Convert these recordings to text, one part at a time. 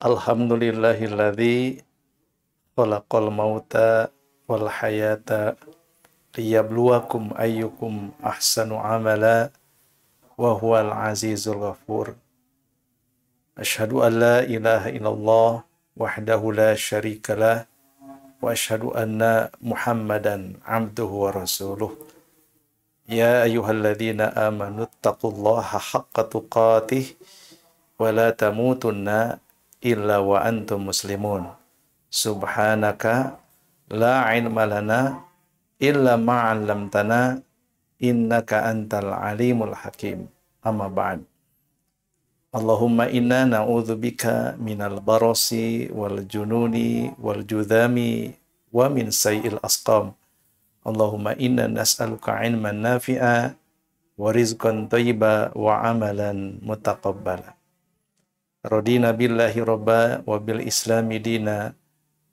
Alhamdulillahilladzi khalaqal mauta wal hayata liyabluwakum ayyukum ahsanu amala wa huwal azizul ghafur. Asyhadu an la ilaha illallah wahdahu la syarikalah wa asyhadu anna Muhammadan abduhu wa rasuluh. Ya ayyuhalladzina amanu taqullaha haqqa tuqatih wa la tamutunna illa wa antum muslimun. Subhanaka la ilma lana illa ma 'allamtana innaka antal alimul hakim. Amma ba'd. Allahumma inna na'udzubika minal barasi wal jununi wal judhami wa min sayil asqam. Allahumma inna nas'aluka ilman nafi'a wa rizqan thayyiba wa amalan mutaqabbala. Radina billahi rabba wa bil islami dina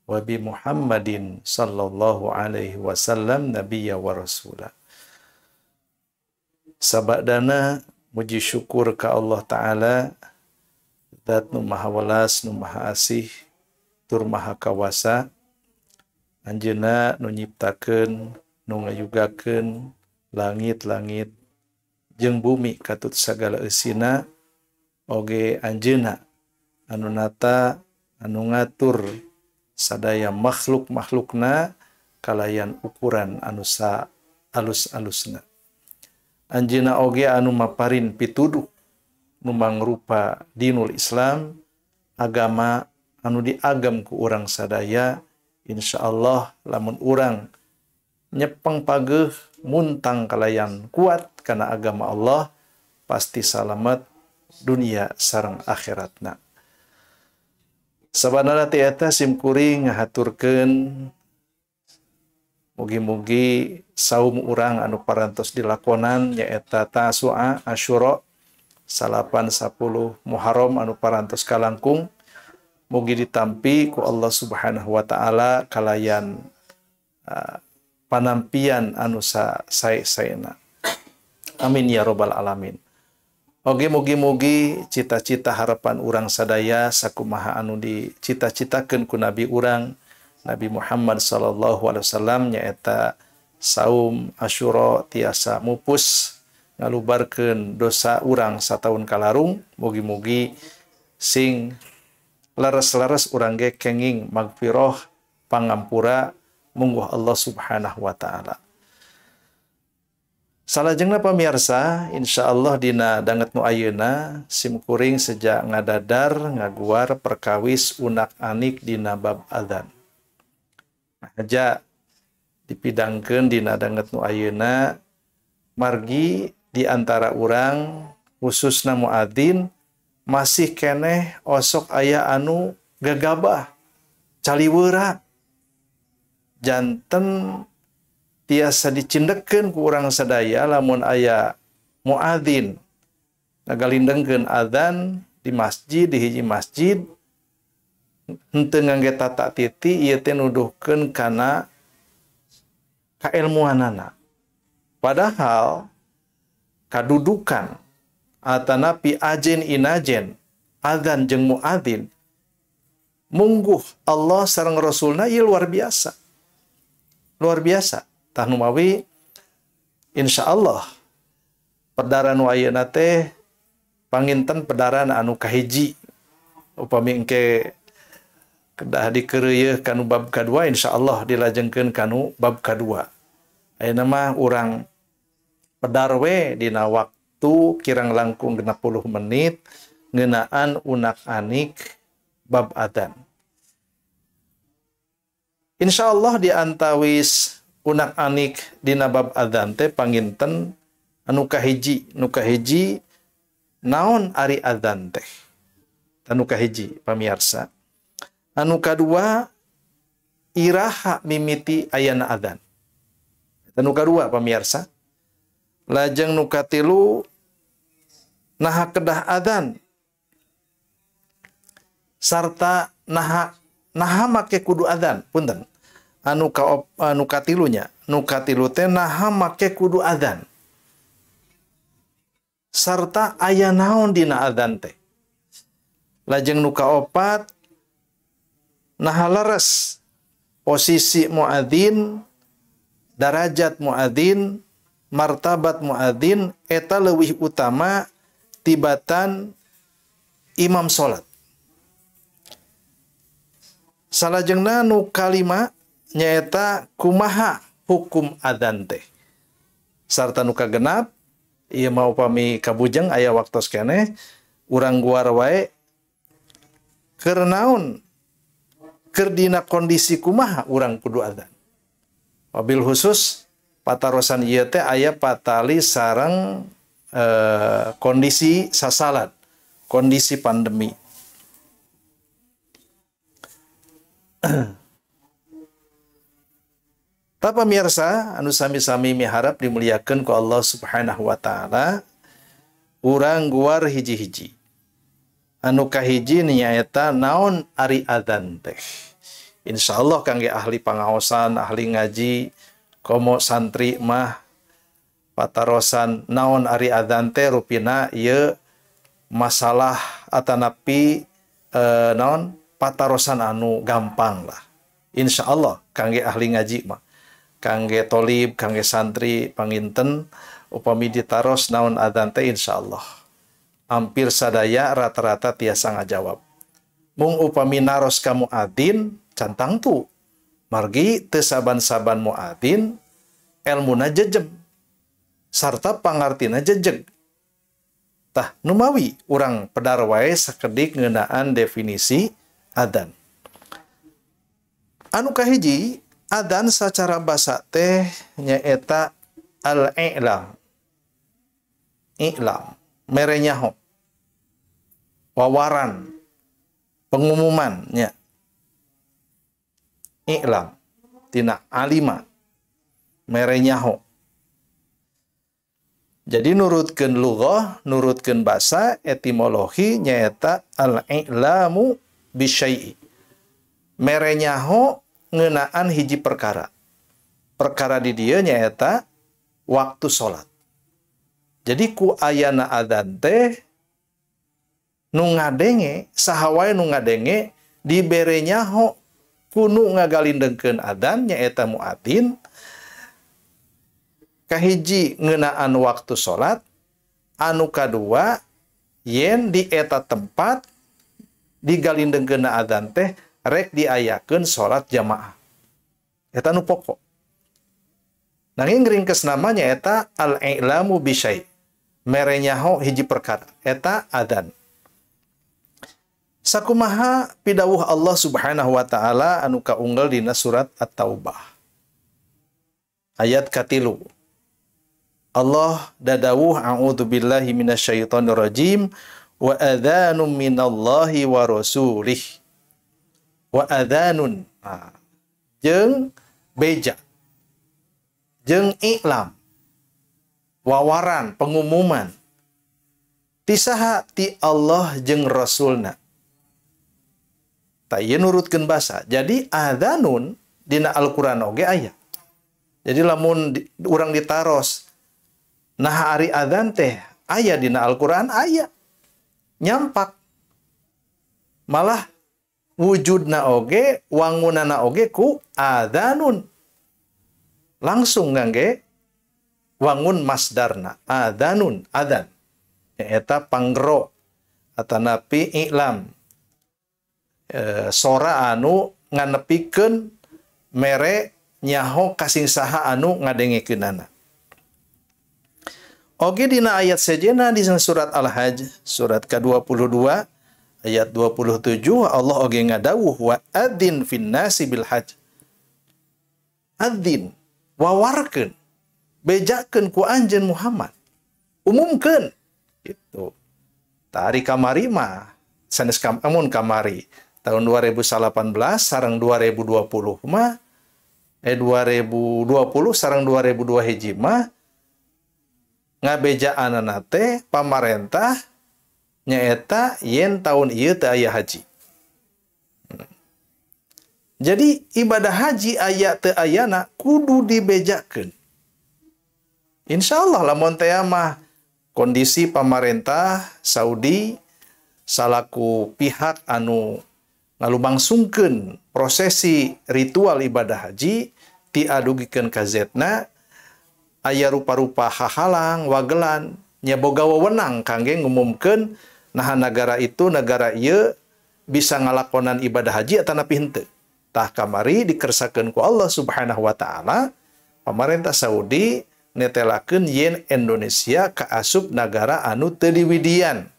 wa bi Muhammadin sallallahu alaihi wasallam nabiyya wa rasula. Sabadana muji syukur ka Allah Ta'ala, zat nu maha welas, nu maha asih, tur maha kawasa. Anjeunna nu nyiptakeun, nu ngayugakeun langit-langit jeung bumi katut sagala eusina, oge anjeunna anu nata, anu ngatur sadaya makhluk-makhlukna kalayan ukuran anu sa alus-alusna. Anjeunna oge anu maparin pituduh nu mangrupa dinul Islam, agama anu diagam ku urang sadaya. Insyaallah lamun urang nyepeng pageuh muntang kalayan kuat kana agama Allah, pasti salamet dunia sareng akhiratna. Sabanara ti eta simkuring ngahaturkeun mugi-mugi saum urang anu parantos dilakonan nyaeta Tasu'a Asyura 9-10 Muharram anu parantos kalangkung, mugi ditampi ku Allah Subhanahu wa Ta'ala kalayan panampian anu sae-saena. Amin ya robbal alamin. Oge mugi-mugi cita-cita harapan urang sadaya sakumaha anu dicita-citakeun ku nabi urang Nabi Muhammad sallallahu alaihi wasallam nyaeta saum Asyura tiasa mupus ngalubarkeun dosa urang sataun kalarung. Mugi-mugi sing leres-leres urang ge kenging magfirah pangampura mungguh Allah Subhanahu wa Ta'ala. Salajengna pamirsa, insyaallah dina danget nu ayeuna simkuring sejak ngadadar ngaguar perkawis unak-anik dina bab adzan. Aja dipidangkeun dina danget nu ayeuna margi di antara urang khususna muadzin masih keneh osok aya anu gagabah caliweura janten tiasa dicindekeun ku urang sadaya lamun aya muadzin ngagalindengkeun adzan di masjid, di hiji masjid henteu ngangge tata titi, ieu teh nuduhkeun kana kailmuanana. Padahal kadudukan atanapi ajen inajen adzan jeung muadzin mungguh Allah sareng Rasulna ieu luar biasa. Luar biasa. Tah numawi insyaallah pedaran nu ayeuna teh panginten pedaran anu kahiji. Upami engke kedah dikeureuyeun kanu bab kadua, insyaallah dilajengkeun kanu bab kadua. Ayeuna mah urang pedar we dina waktu kirang langkung 60 menit ngeunaan unak-anik bab adzan. Insyaallah diantawis unak-anik dina bab adzan teh panginten anu kahiji, nu kahiji naon ari adzan teh. Anu kahiji pamiarsa. Anu kadua iraha mimiti ayana adzan. Anu kadua pamiarsa. Lajeng nu katilu naha kedah adzan sarta naha naha make kudu adzan, punten. Anu ka anu katilunya, nu katilu teh naha make kudu adzan sarta aya naon dina adzan teh. Lajeng nu kaopat Nah leres posisi muadzin, darajat muadzin, martabat muadzin eta leuwih utama tibatan imam salat. Salajengna nu kalima nyaeta kumaha hukum adzan teh. Sarta nu kagenap ieu mah upami kabujeng aya waktos keneh urang guar wae keur naon keur dina kondisi kumaha urang kudu adzan. Wabil khusus patarosan ieu teh aya patali sareng kondisi sasalat, kondisi pandemi. Tah pamirsa anu sami-sami miharap dimuliakeun ku Allah Subhanahu wa taala, urang guar hiji-hiji. Anu kahiji nyaeta naon ari adzan teh. Insyaallah kangge ahli pangaosan, ahli ngaji, komo santri mah patarosan naon ari adzan teh rupina ieu masalah atanapi naon patarosan anu gampang lah. Insyaallah kangge ahli ngaji mah, kangge tolib, kangge santri panginten upami ditaros naon adzan teh insyaallah hampir sadaya rata-rata tiasa ngajawab. Mung upami naros ka muadzin can tangtu, margi teu saban-saban muadzin elmuna jejem sarta pangartina jejeg. Tah numawi urang pedar wae sakedik ngeunaan definisi adzan. Anu kahiji, adzan sacara basa teh nyaeta al-i'lam. I'lam, mere nyaho, wawaran, pengumuman nya. I'lam tina alima, mere nyaho. Jadi nurutkeun lughah, nurutkeun basa, etimologi nyaeta al-i'lamu bisyai'i. Mere nyaho ngeunaan hiji perkara. Perkara di dieu nyaeta waktu salat. Jadi ku ayana adzan teh nu ngadenge, saha wae nu ngadenge dibere nyaho ku nu ngagalindengkeun adzan nyaeta muadzin. Kahiji ngeunaan waktu salat, anu kadua yen di eta tempat digalindengkeun adzan teh rek diayakeun salat jamaah. Eta nu pokok. Nanging ringkes namanya eta al-i'lamu bisyai. Mere nyaho hiji perkara, eta adzan. Sakumaha pidawuh Allah Subhanahu wa taala anu kaunggal dina surat At-Taubah. Ayat 3. Allah dadawuh a'udzubillahi minasyaitonirrajim wa adzanum minallahi wa rasulih. Wa adzanun, jeung beja, jeung i'lam, wawaran, pengumuman ti saha? Ti Allah jeung Rasulna. Tah ieu nurutkeun basa. Jadi adzanun dina Al-Qur'an oge aya. Jadi lamun urang ditaros nah ari adzan teh aya dina Al-Qur'an aya. Nyampak. Malah wujudna oge, wangunana oge ku adzanun. Langsung ngangge wangun masdarna, adzanun, adzan. Eta panggero atanapi i'lam. Sora anu nganepikeun mere nyaho kasing saha anu ngadengekeunana. Oge dina ayat sejena di surat Al-Hajj surat ke-22 ayat 27 Allah oge ngadawuh wa adzin finnasi bil hajj. Adzin, wawarkeun, bejakeun ku anjeun Muhammad, umumkeun gitu. Tari kamari mah sanes amun kamari tahun 2018 sareng 2020 mah 2020 sareng 2002 hiji mah ngabejaanana teh pamarentah nyaeta yen tahun ieu teu aya haji. Jadi ibadah haji aya teu ayana kudu dibejakeun. Insyaallah lamun teh mah kondisi pamarentah Saudi salaku pihak anu ngalumangsungkeun prosesi ritual ibadah haji ti A dugikeun ka Z-na aya rupa-rupa hahalang wagelan nya boga wewenang kangge ngumumkeun naha nagara itu nagara ieu bisa ngalakonan ibadah haji atanapi henteu. Tah kamari dikersakeun ku Allah Subhanahu wa taala pamarentah Saudi netelakeun yen Indonesia kaasup nagara anu teu diwidian.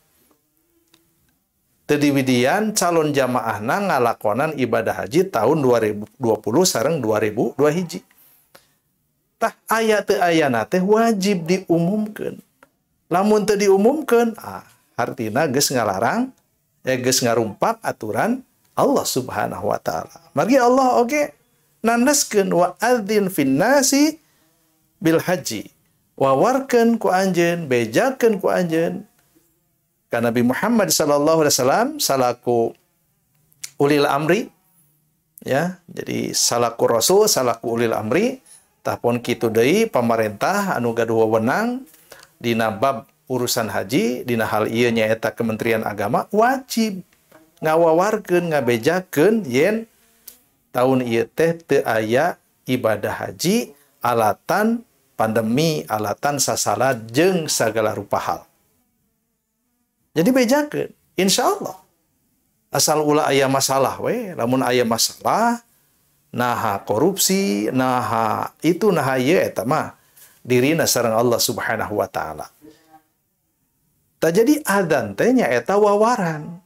Teu diwidian calon jamaahna ngalakonan ibadah haji tahun 2020 sareng 2021. Tah aya teu ayana teh wajib diumumkeun. Lamun teu diumumkeun, hartina geus ngalarang, geus ngarumpak aturan Allah Subhanahu wa taala. Margi Allah oge nandaskeun wa adzin finnasi bil haji. Wawarkeun ku anjeun, bejakeun ku anjeun ka Nabi Muhammad sallallahu alaihi wasallam salaku ulil amri, ya. Jadi salaku rasul, salaku ulil amri, tah pon kitu deui pamarentah anu gaduh wewenang dina bab urusan haji, dina hal ieu nyaeta Kementerian Agama wajib ngawawarkeun, ngabejakeun yen tahun ieu teh teu aya ibadah haji alatan pandemi, alatan sasala jeung sagala rupa hal. Jadi bejakeun, insyaallah. Asal ulah aya masalah we, lamun aya masalah naha korupsi, naha itu naha ieu eta mah dirina sareng Allah Subhanahu wa taala. Tah jadi adzan teh nyaeta wawaran,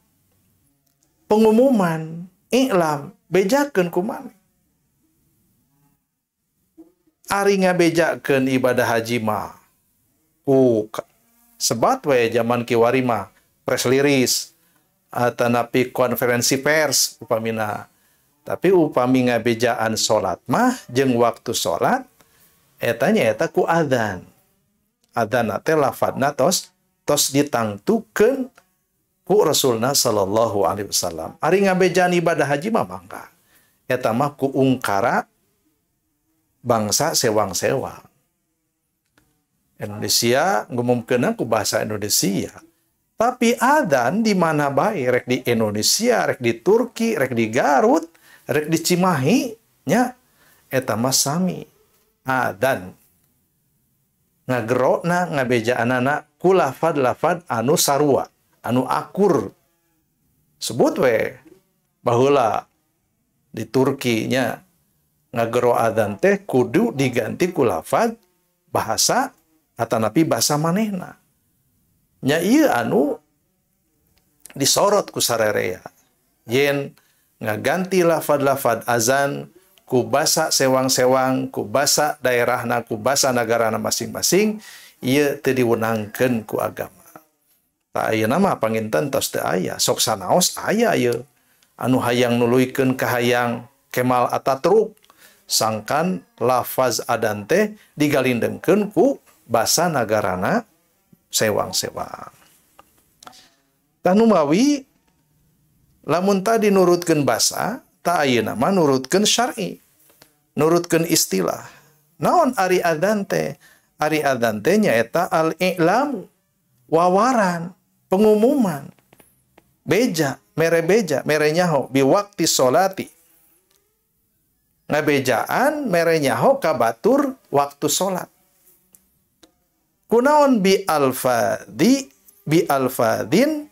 pengumuman, i'lam, bejakeun kumaha. Ari ngabejakeun ibadah haji mah ku sebat we zaman kiwari mah press release atanapi konferensi pers upamina. Tapi upami ngabejaan salat mah jeung waktu salat eta nyaeta ku adzan. Adzan teh lafadna tos ditangtukeun ku Rasulna sallallahu alaihi wasallam. Ari ngabejaan ibadah haji mah mangga. Eta mah ku ungkara bangsa sewang-sewang. Indonesia ngumumkeunna ku bahasa Indonesia. Tapi adzan di mana bae, rek di Indonesia, rek di Turki, rek di Garut, rek di Cimahi, nya eta mah sami. Adzan ngagerokna ngabejaanana ku lafad-lafad anu sarua, anu akur. Sebut we baheula di Turki nya ngagero adzan teh kudu diganti ku lafad bahasa atanapi bahasa manehna. Nya ieu anu disorot ku sarerea. Yen ngaganti lafad-lafad azan ku basa sewang-sewang, ku basa daerahna, ku basa nagarana masing-masing, ieu teu diwenangkeun ku agama. Tah ayeuna mah panginten tos teu aya, sok sanaos aya ieu anu hayang nuluykeun ka hayang Kemal Ataturk, sangkan lafaz adan teh digalindengkeun ku basa nagarana sewang-sewang. Tah numawi lamun tadi nurutkeun basa, tah ayeuna mah nurutkeun syar'i, nurutkeun istilah. Naon ari adzan teh? Ari adzan teh nyaeta al-i'lam, wawaran, pengumuman, beja, mere beja, mere nyaho biwakti solati. Ngabejaan mere nyaho ka batur waktu salat. Kunaon bi alfadhi, bi alfadhin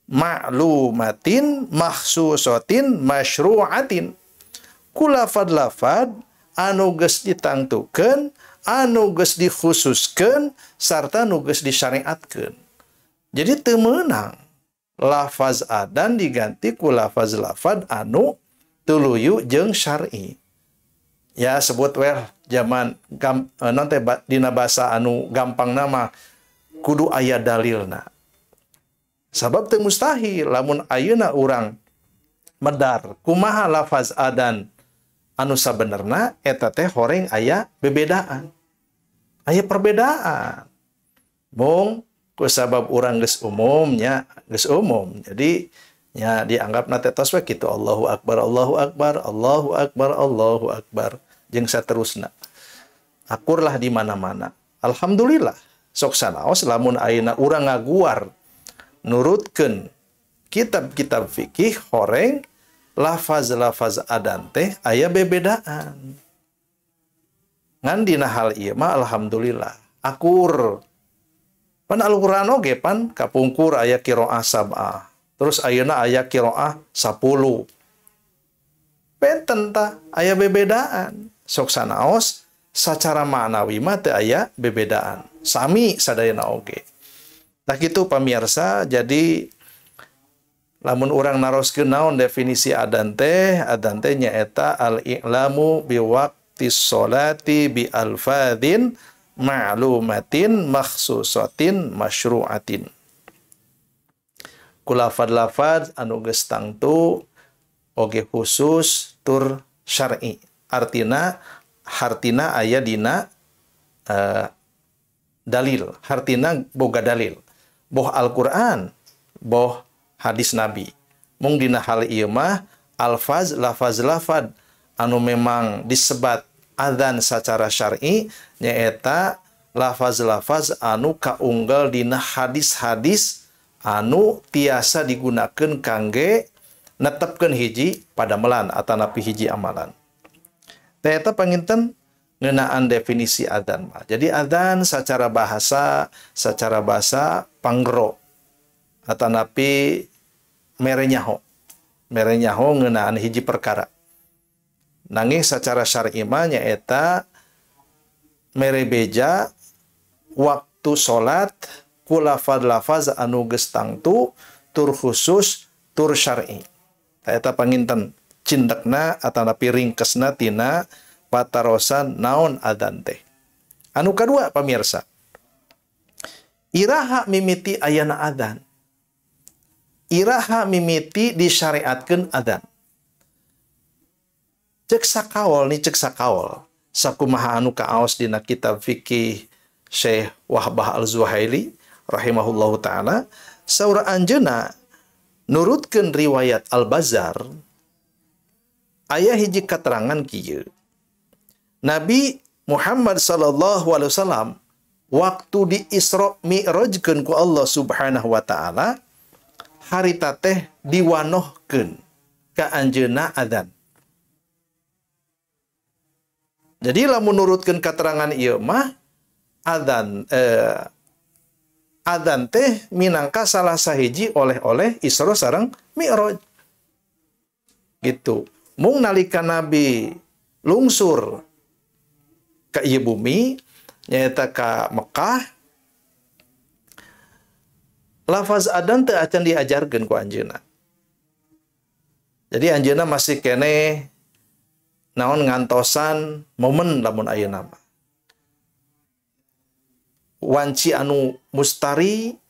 ma'lumatin makhsusatin masyru'atin. Ku lafad-lafad anu geus ditangtukeun, anu geus dikhususkeun sarta nu geus disyariatkeun. Jadi teu meunang lafaz adan diganti ku lafaz-lafaz anu tuluyu jeung syar'i. Ya sebut well zaman non teh dina basa anu gampang nama kudu aya dalilna. Sabab teu mustahil lamun ayeuna urang medar kumaha lafaz adan anu sabenerna eta teh horeng aya bebedaan. Aya perbedaan. Mung ku sabab urang geus umumnya, geus umum. Jadi nya dianggapna teh tos we kitu Allahu akbar, Allahu akbar, Allahu akbar, Allahu akbar jeung saterusna. Akurlah di mana-mana. Alhamdulillah. Sok sanaos lamun ayeuna urang ngaguar nurutkeun kitab-kitab fikih horeng lafaz-lafaz adan teh aya bebedaan. Ngan dina hal ieu mah alhamdulillah akur. Pan Al-Qur'an oge pan kapungkur aya qiraah sab'ah. Terus ayeuna aya qiraah 10. Benten tah aya bebedaan. Sok sanaos sacara maknawi mah teu aya bebedaan. Sami sadayana oge. Tah kitu pamirsa, jadi lamun urang naroskeun naon definisi adan teh nyaeta al-i'lamu biwaqtis sholati bi alfadhin ma'lumatin makhsusatin masyru'atin. Ku lafad-lafad anu geus tangtu oge khusus tur syar'i. Artina hartina aya dina dalil, hartina boga dalil. Boh Al-Qur'an, boh hadis Nabi. Mung dina hal ieu mah alfaz lafaz lafad anu memang disebat adzan secara syar'i nyaeta lafaz-lafaz anu kaunggal dina hadis-hadis anu tiasa digunakeun kangge netepkeun hiji padamelan atanapi hiji amalan. Teh eta panginten ngeunaan definisi adzan mah. Jadi adzan secara bahasa panggro atanapi mere nyaho. Mere nyaho ngeunaan hiji perkara. Nanging secara syar'i mah nyaeta mere beja waktu salat ku lafaz-lafaz anu geus tangtu tur khusus tur syar'i. Eta panginten cindekna atanapi ringkesna tina patarosan naon adzan teh. Anu kadua pamirsa, iraha mimiti ayana adzan. Iraha mimiti disyariatkeun adzan. Cek sakaol nih, cek sakaol sakumaha anu kaos dina kitab fikih Syekh Wahbah Al-Zuhaili rahimahullahu taala, saur anjeunna nurutkeun riwayat Al-Bazzar aya hiji katerangan kieu. Nabi Muhammad sallallahu alaihi wasallam waktu di Isra Mi'rajkeun ku Allah Subhanahu wa taala harita teh diwanohkeun ka anjeunna adzan. Jadi lamun nurutkeun katerangan ieu mah adzan adzan teh minangka salah sahiji oleh-oleh Isra sareng Mi'raj. Gitu. Mung nalika Nabi lungsur ka ieu bumi nyaeta ka Mekah, lafaz adzan teu acan diajarkeun ku anjeunna. Jadi anjeunna masih keneh naon ngantosan momen lamun ayeuna mah. Wanci anu mustari,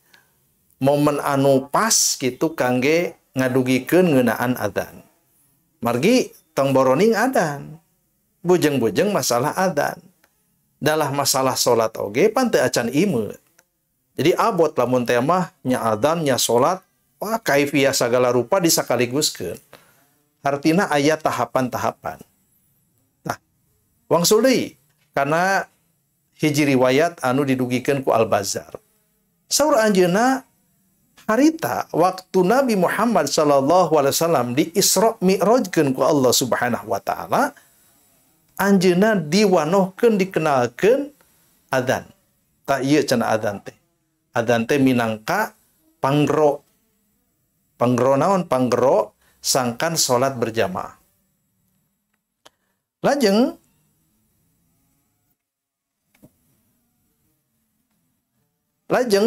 momen anu pas gitu kangge ngadugikeun ngeunaan adzan. Margi tong boroning adzan. Bujeng-bujeng masalah adzan. Dalah masalah salat oge pan teu acan imeut. Jadi abot lamun teh mah nya adzan nya salat, wah kaifiah sagala rupa disakaliguskeun. Artina aya tahapan-tahapan. Nah, wangsul deui kana hiji riwayat anu didugikeun ku Al-Bazzar. Saur anjeunna harita waktu Nabi Muhammad sallallahu alaihi wasallam di Isra Mi'rajkeun ku Allah Subhanahu wa taala, anjeunna diwanohkeun dikenalkeun adzan. Tah ieu cenah adzan teh. Adzan teh minangka panggro. Panggro naon? Panggro sangkan salat berjamaah. Lajeng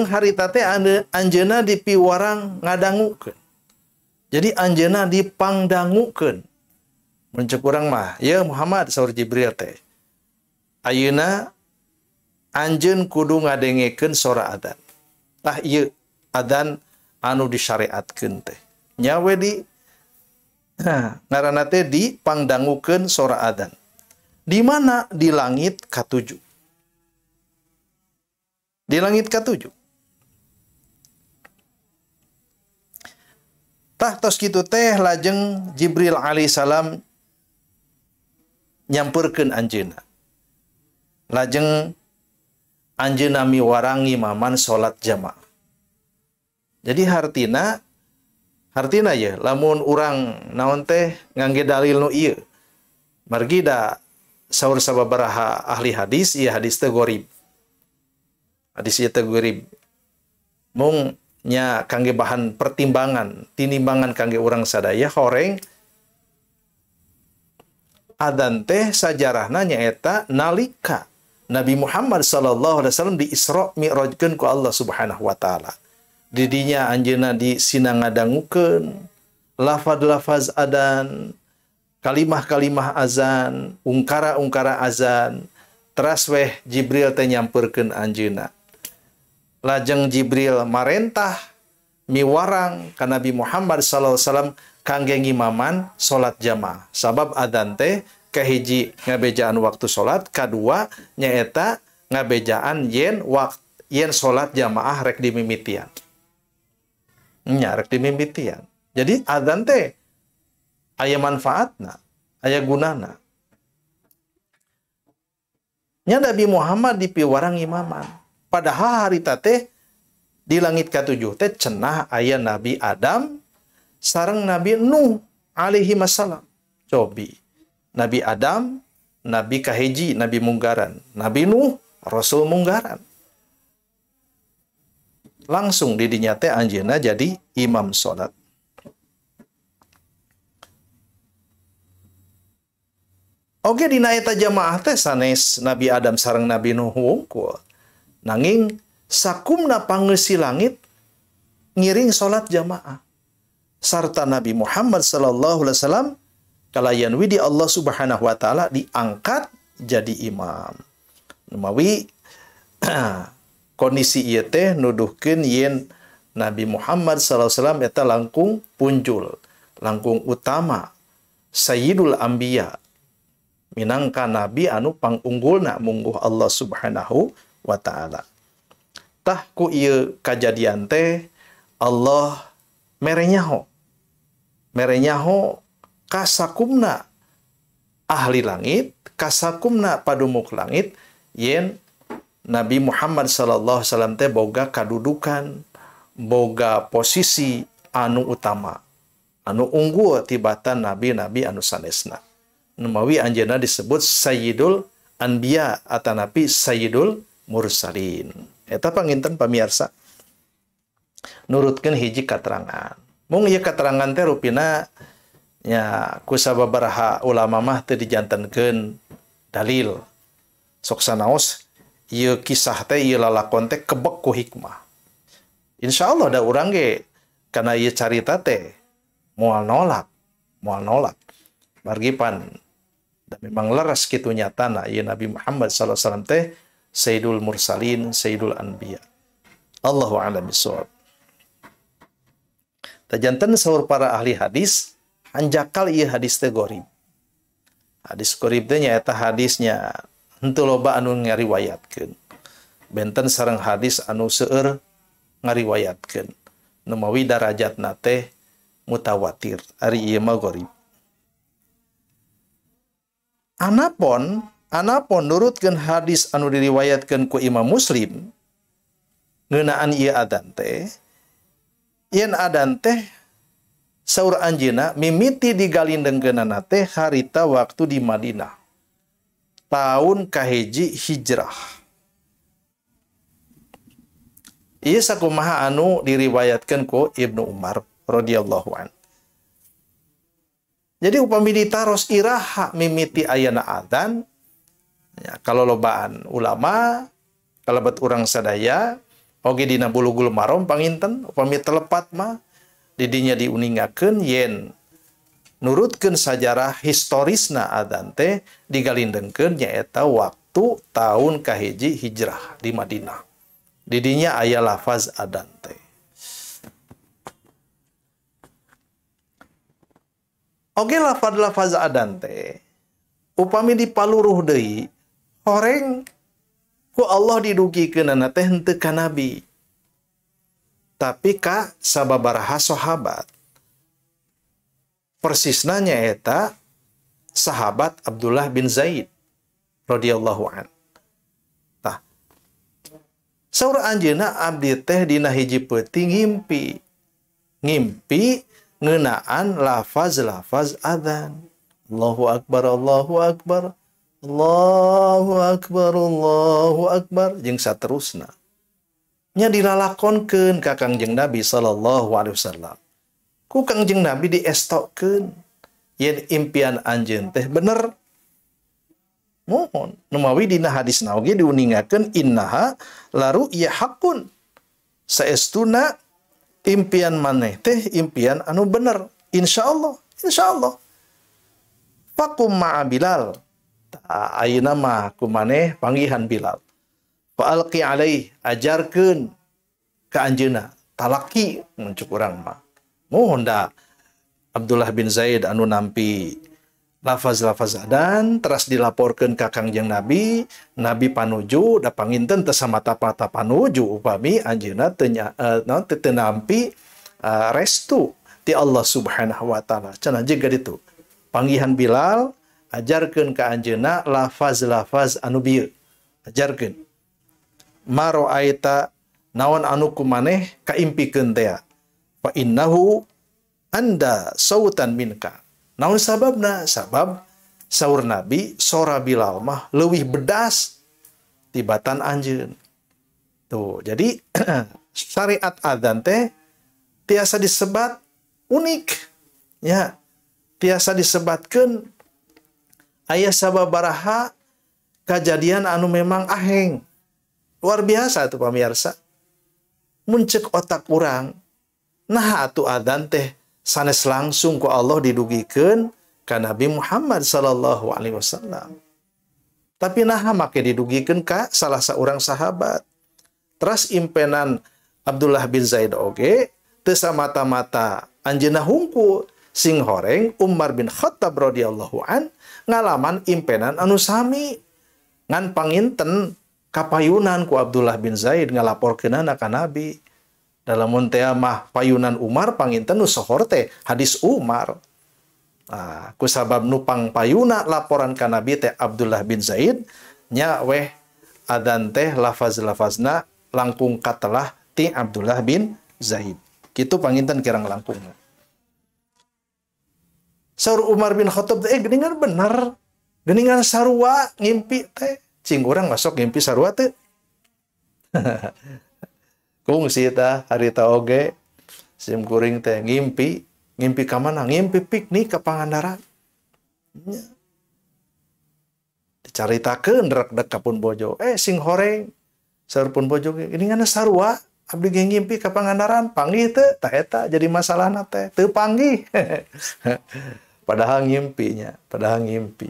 harita teh anjeunna dipiwarang ngadangukeun. Jadi anjeunna dipangdangukeun. Mun ceuk urang mah, "Ya Muhammad," saur Jibril teh. "Ayeuna anjeun kudu ngadengekeun sora adzan." Tah ieu adzan anu disyariatkeun teh. Nya we di ngaranna teh dipangdangukeun sora adzan. Di mana? Di langit katujuh. Di langit katujuh. Tah tos kitu teh lajeng Jibril alaihissalam nyamperkeun anjeunna. Lajeng anjeunna miwarangi maman salat jamaah. Jadi hartina Hartina ye lamun urang naon teh ngangge dalil nu ieu. Margi da saur sababaraha ahli hadis ieu hadis teh gorib. Hadis ieu teh gorib. Mung nya kangge bahan pertimbangan, tinimbangan kangge urang sadaya horeng adzan teh sajarahna nyaeta nalika Nabi Muhammad sallallahu alaihi wasallam di Isra Mi'rajkeun ku Allah Subhanahu wa taala. Didinya anjeunna di sinangadangukeun lafaz-lafaz adzan, kalimah-kalimah azan, ungkara-ungkara azan, teras weh Jibril teh nyamperkeun anjeunna. Lajeng Jibril marentah miwarang ka Nabi Muhammad sallallahu alaihi wasallam kangge ngimaman salat jamaah. Sabab adzan teh kahiji ngabejaan waktu salat, kadua nyaeta ngabejaan yen waktu yen salat jamaah rek dimimitian. Nya rek dimimitian. Jadi adzan teh aya manfaatna, aya gunana. Nya Nabi Muhammad dipiwarang imaman. Padahal harita teh di langit katujuh teh cenah aya Nabi Adam sareng Nabi Nuh alaihi wassalam. Cobi. Nabi Adam, Nabi kahiji, Nabi munggaran. Nabi Nuh, Rasul munggaran. Langsung didinya teh anjeunna jadi imam salat. Oke dina eta jamaah teh sanes Nabi Adam sareng Nabi Nuh wungkul. Nanging sakumna pangeusi langit ngiring salat jamaah. Sarta Nabi Muhammad sallallahu alaihi wasallam kalayan widi Allah Subhanahu wa taala diangkat jadi imam. Numawi kondisi ieu teh nuduhkeun yen Nabi Muhammad sallallahu alaihi wasallam eta langkung punjul, langkung utama, Sayyidul Anbiya, minangka nabi anu pangunggulna mungguh Allah Subhanahu wa taala. Tah ku ieu kajadian teh Allah mere nyaho. Mere nyaho kasakumna ahli langit, kasakumna padumuk langit yen Nabi Muhammad sallallahu alaihi wasallam teh boga kadudukan, boga posisi anu utama, anu unggul tibatan nabi-nabi anu sanesna. Numawi anjeunna disebut Sayyidul Anbiya atanapi Sayyidul Mursalin. Eta panginten pamiarsa nurutkeun hiji katerangan. Mung ieu katerangan teh rupina nya ku sababaraha ulama mah teu dijantenkeun dalil. Sok sanaos ieu kisah teh ieu lalakon teh kebek ku hikmah. Insyaallah da urang ge kana ieu carita teh moal nolak, moal nolak. Margi pan da memang leres kitu nyatana ieu Nabi Muhammad sallallahu alaihi wasallam teh Sayyidul Mursalin, Sayyidul Anbiya. Allahu a'lam bishawab. Tajanten saur para ahli hadis hanjakal ieu hadis teh gorib. Hadis gorib teh nyaeta hadisnya henteu loba anu ngariwayatkeun. Benten sareng hadis anu seueur ngariwayatkeun. Numawi darajatna teh mutawatir, ari ieu mah gorib. Anapun nurutkeun hadis anu diriwayatkeun ku Imam Muslim ngeunaan ieu adzan teh, yen adzan teh saur anjeunna mimiti digalindengkeunana teh harita waktu di Madinah tahun kahiji hijrah. Ieu sakumaha anu diriwayatkeun ku Ibnu Umar radhiyallahu an. Jadi upami ditaros iraha mimiti ayana adzan, ya, kalau lobaan ulama kalebet urang sadaya oge dina Bulughul Maram panginten upami telepat mah didinya diuningakeun yen nurutkeun sajarah historisna adzan teh digalindengkeun nyaeta waktu tahun kahiji hijrah di Madinah. Didinya aya lafaz adzan teh. Oge lafaz-lafaz adzan teh upami dipaluruh deui horeng ku Allah didugikeunana teh henteu ka nabi, tapi ka sababaraha sahabat. Persisna nyaeta sahabat Abdullah bin Zaid radhiyallahu an. Tah, saur anjeunna abdi teh dina hiji peuting ngimpi. Ngimpi ngeunaan lafaz-lafaz adzan. Allahu akbar, Allahu akbar, Allahu akbar, Allahu akbar jeung saterusna. Nya dilalakonkeun ka Kangjeng Nabi sallallahu alaihi wasallam. Ku Kangjeng Nabi diestokeun yen impian anjeun teh bener. Mohon numawi dina hadisna oge diuningakeun innaha laru'ya haqqun. Saestuna impian maneh teh impian anu bener. Insyaallah, insyaallah. Faqum ma'a Bilal. Ayeuna mah ku maneh panggihan Bilal. Fa'alqi alaih, ajarkeun ka anjeunna, talaki mun cuk urang mah. Mohon da Abdullah bin Zaid anu nampi lafaz-lafaz adzan teras dilaporkeun ka Kangjeng Nabi, Nabi panuju da panginten teu samata-mata panuju upami anjeunna teu naon teu nampi restu ti Allah Subhanahu wa taala. Cenah jiga ditu. Panggihan Bilal ajarkeun ka anjeunna lafaz-lafaz anu bieu. Ajarkeun. Ma ra'aita naon anu kumaneh kaimpikeun teh. Fa innahu anda sautan minka. Naon sababna? Sabab saur Nabi sora Bilal mah leuwih bedas tibatan anjeun. Tuh, jadi syariat adzan teh tiasa disebat unik. Ya, tiasa disebatkeun aya sababaraha kajadian anu memang aheng. Luar biasa tuh pamirsa. Mun ceuk otak urang, nah atuh adzan teh sanes langsung ku Allah didugikeun ka Nabi Muhammad sallallahu alaihi wasallam. Tapi nah make didugikeun ka salah saurang sahabat. Teras impenan Abdullah bin Zaid oge teu samata-mata anjeunna hungkul, sing horeng Umar bin Khattab radhiyallahu an ngalaman impenan anu sami ngan panginten kapayunan ku Abdullah bin Zaid ngalaporkeunana ka Nabi. Dalam mun teh mah payunan Umar panginten nu sohor teh hadis Umar. Nah, ku sabab nu pangpayuna laporan ka Nabi teh Abdullah bin Zaid nya weh adzan teh lafaz-lafazna langkung katelah ti Abdullah bin Zaid. Kitu panginten kirang langkungna. Saur Umar bin Khattab teh geuningan bener. Geuningan sarua ngimpi teh. Cing urang masuk ngimpi sarua teh. Kungsi tah harita oge sim kuring teh ngimpi, ngimpi ka mana? Ngimpi piknik ka Pangandaran. Dicaritakeun rek-dek ka pun bojo. Sing horeng saur pun bojo ge geuningan sarua abdi ge ngimpi ka Pangandaran, panggih teu? Tah eta jadi masalahna teh, teu panggih. Padahal ngimpinya, padahal ngimpi.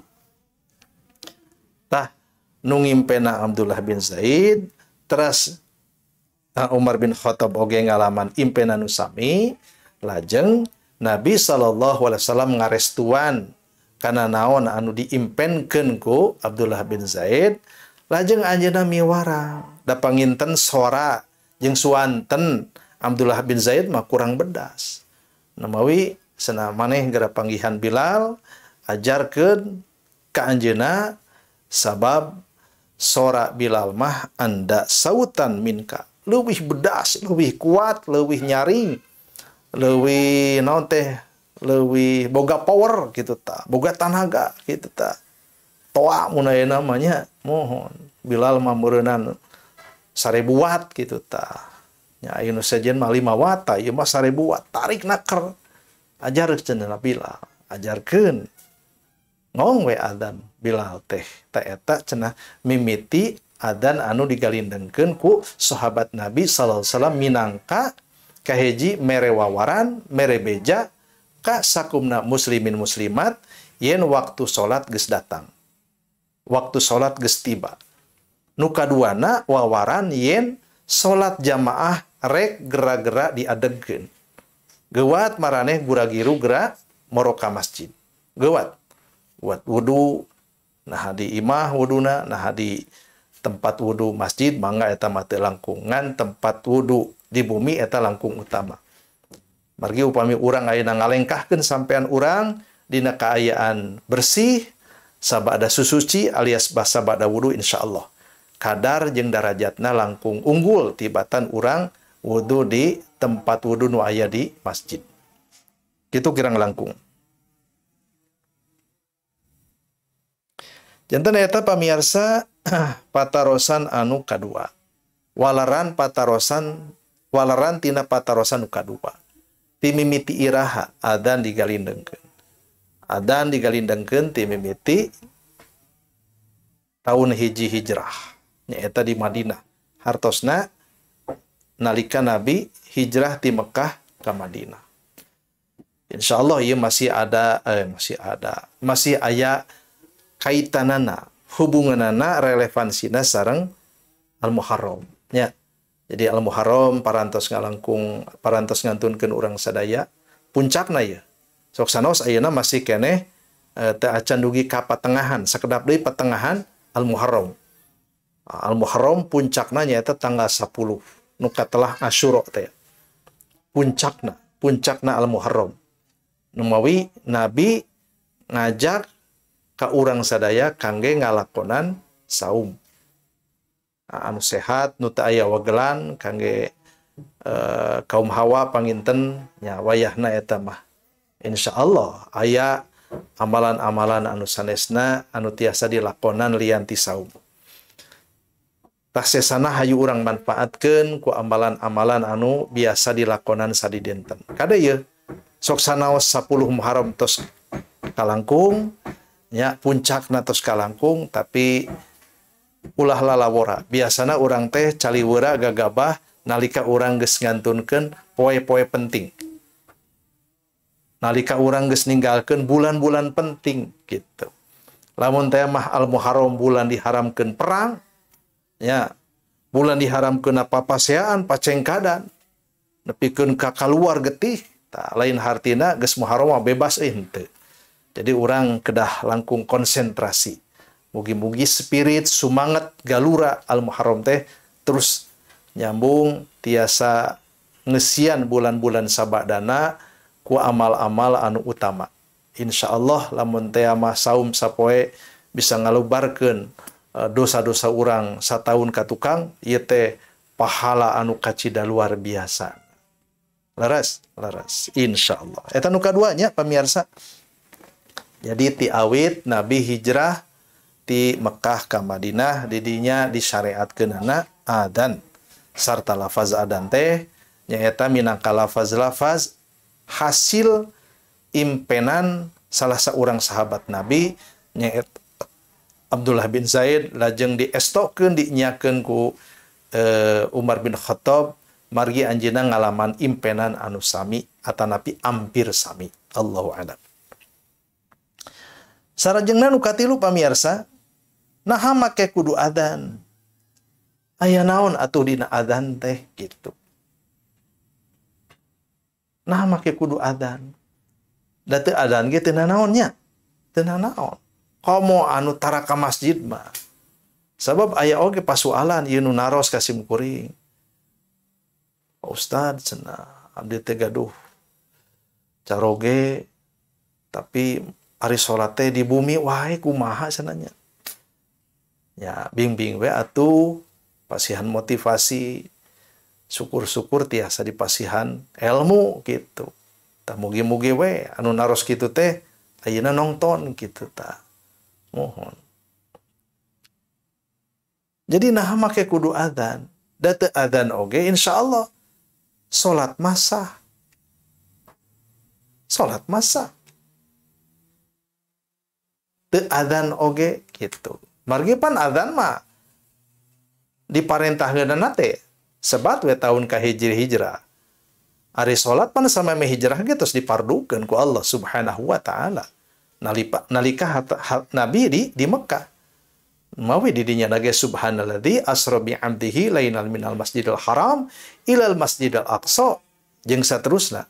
Tah nu ngimpena Abdullah bin Zaid teras Umar bin Khattab oge ngalaman impenan nu sami, lajeng Nabi sallallahu alaihi wasallam ngarestuan kana naon anu diimpenkeun ku Abdullah bin Zaid, lajeng anjeunna miwarang da panginten sora jeung suanten Abdullah bin Zaid mah kurang bedas. Namawi cenah maneh geura panggihan Bilal ajarkeun ka anjeunna sabab sora Bilal mah anda sautan minka. Leuwih bedas, leuwih kuat, leuwih nyaring, leuwih naon teh, leuwih boga power gitu ta, boga tanaga gitu ta. Toa mun aya namanya, mohon Bilal mah meureunnan 1000 watt gitu ta. Nya aya nu sejen mah 5 watt, ieu mah 1000 watt, tarik naker. Ajar cenah Bilal, ajarkeun. Ngong we adzan Bilal teh, ta eta cenah mimiti adzan anu digalindengkeun ku sahabat Nabi sallallahu alaihi wasallam minangka kahiji mere wawaran, mere beja ka sakumna muslimin muslimat yen waktu salat geus datang. Waktu salat geus tiba. Nu kaduana wawaran yen salat jamaah rek gera-gera diadegkeun. Geuwat maraneh guragiru gera moro ka masjid. Geuwat. Buat wudu, nah di imah wuduna, nah di tempat wudu masjid mangga eta mah teu langkungan, tempat wudu di bumi eta langkung utama. Margi upami urang ayeuna ngalengkahkeun sampean urang dina kaayaan bersih sabada susuci alias sabada wudu insyaallah kadar jeung darajatna langkung unggul tibatan urang wudu di tempat wudu nu aya di masjid. Kitu kirang langkung. Janten eta pamirsa patarosan anu kadua. Walaran patarosan, walaran tina patarosan nu kadua. Ti mimiti iraha adzan digalindengkeun. Adzan digalindengkeun ti mimiti tahun hiji hijrah. Nyaeta di Madinah. Hartosna nalika Nabi hijrah ti Mekah ka Madinah. Insyaallah ieu masih ada masih aya kaitanana, hubunganana, relevansina sareng Al-Muharram nya. Jadi Al-Muharram parantos ngalangkung, parantos ngantunkeun urang sadaya puncakna ieu. Sok sanaos ayeuna masih keneh teu acan dugi ka patengahan, sakedap deui patengahan Al-Muharram. Al-Muharram puncakna nyaeta tanggal 10 nu katelah Asyura teh. Puncakna, puncakna Al-Muharram. Numawi Nabi ngajak ka urang sadaya kangge ngalakonan saum. Anu sehat nu teu aya wagelan kangge kaum hawa panginten nya wayahna eta mah. Insyaallah aya amalan-amalan anu sanesna anu tiasa dilakonan lian ti saum. Tah sesana hayu urang manfaatkeun ku amalan-amalan anu biasa dilakonan sadidinten. Kade ieu sok sanaos 10 Muharram tos kalangkung nya, puncakna tos kalangkung, tapi ulah lalawora. Biasana urang teh caliwera gagabah nalika urang geus ngantunkeun poe-poe penting. Nalika urang geus ninggalkeun bulan-bulan penting gitu. Lamun teh mah Al-Muharram bulan diharamkeun perang ya, bulan diharamkeun papaseaan, pacengkadan, nepikeun ka kaluar getih. Tah lain hartina geus Muharram mah bebas henteu. Jadi urang kedah langkung konsentrasi. Mugi-mugi spirit, sumangat, galura Al-Muharram teh terus nyambung tiasa ngesian bulan-bulan sabadana ku amal-amal anu utama. Insyaallah lamun teh mah saum sapoe bisa ngalubarkeun dosa-dosa urang sataun ka tukang, ieu teh pahala anu kacida luar biasa. Leres, leres insyaallah. Eta nu kaduanya pamirsa. Jadi ti awit Nabi hijrah ti Mekah ka Madinah, didinya disyariatkeunana adzan. Sarta lafaz adzan teh nyaeta minangka lafaz-lafaz hasil impenan salah seorang sahabat Nabi nyaeta Abdullah bin Zaid, lajeng diestokeun dinyakeun ku Umar bin Khattab, margi anjeunna ngalaman impenan anu sami atanapi ampir sami. Allahu a'lam. Sarajengna nu katilu pamirsa, naha make kudu adzan. Aya naon atuh dina adzan teh gitu. Naha make kudu adzan. Da teu adzan ge teu nanaon nya. Teu nanaon. Komo anu tara ka masjid mah. Sabab aya oge pasualan ieu nu naros ka sim kuring. Pak Ustad cenah abdi teh gaduh caroge tapi ari salat teh di bumi wae kumaha cenah nya. Ya bingbing we atuh pasihan motivasi, syukur-syukur tiasa dipasihan ilmu gitu. Tah mugi-mugi we anu naros kitu teh ayeuna nongton gitu tah. Mohon. Jadi nah make kudu adzan. Da teu adzan oge insyaallah salat masah. Salat masah. Teu adzan oge gitu. Margi pan adzan mah diparentahkeunana teh sebat we tahun ka hijri hijrah. Ari salat pan sameme hijrah ge tos dipardukeun ku Allah Subhanahu wa taala. Nalika Nabi di Mekah. Mawi didinya nage subhanalladzi asra bi 'abdihi lainal minal masjidil haram ilal masjidil aqsa jeung saterusna.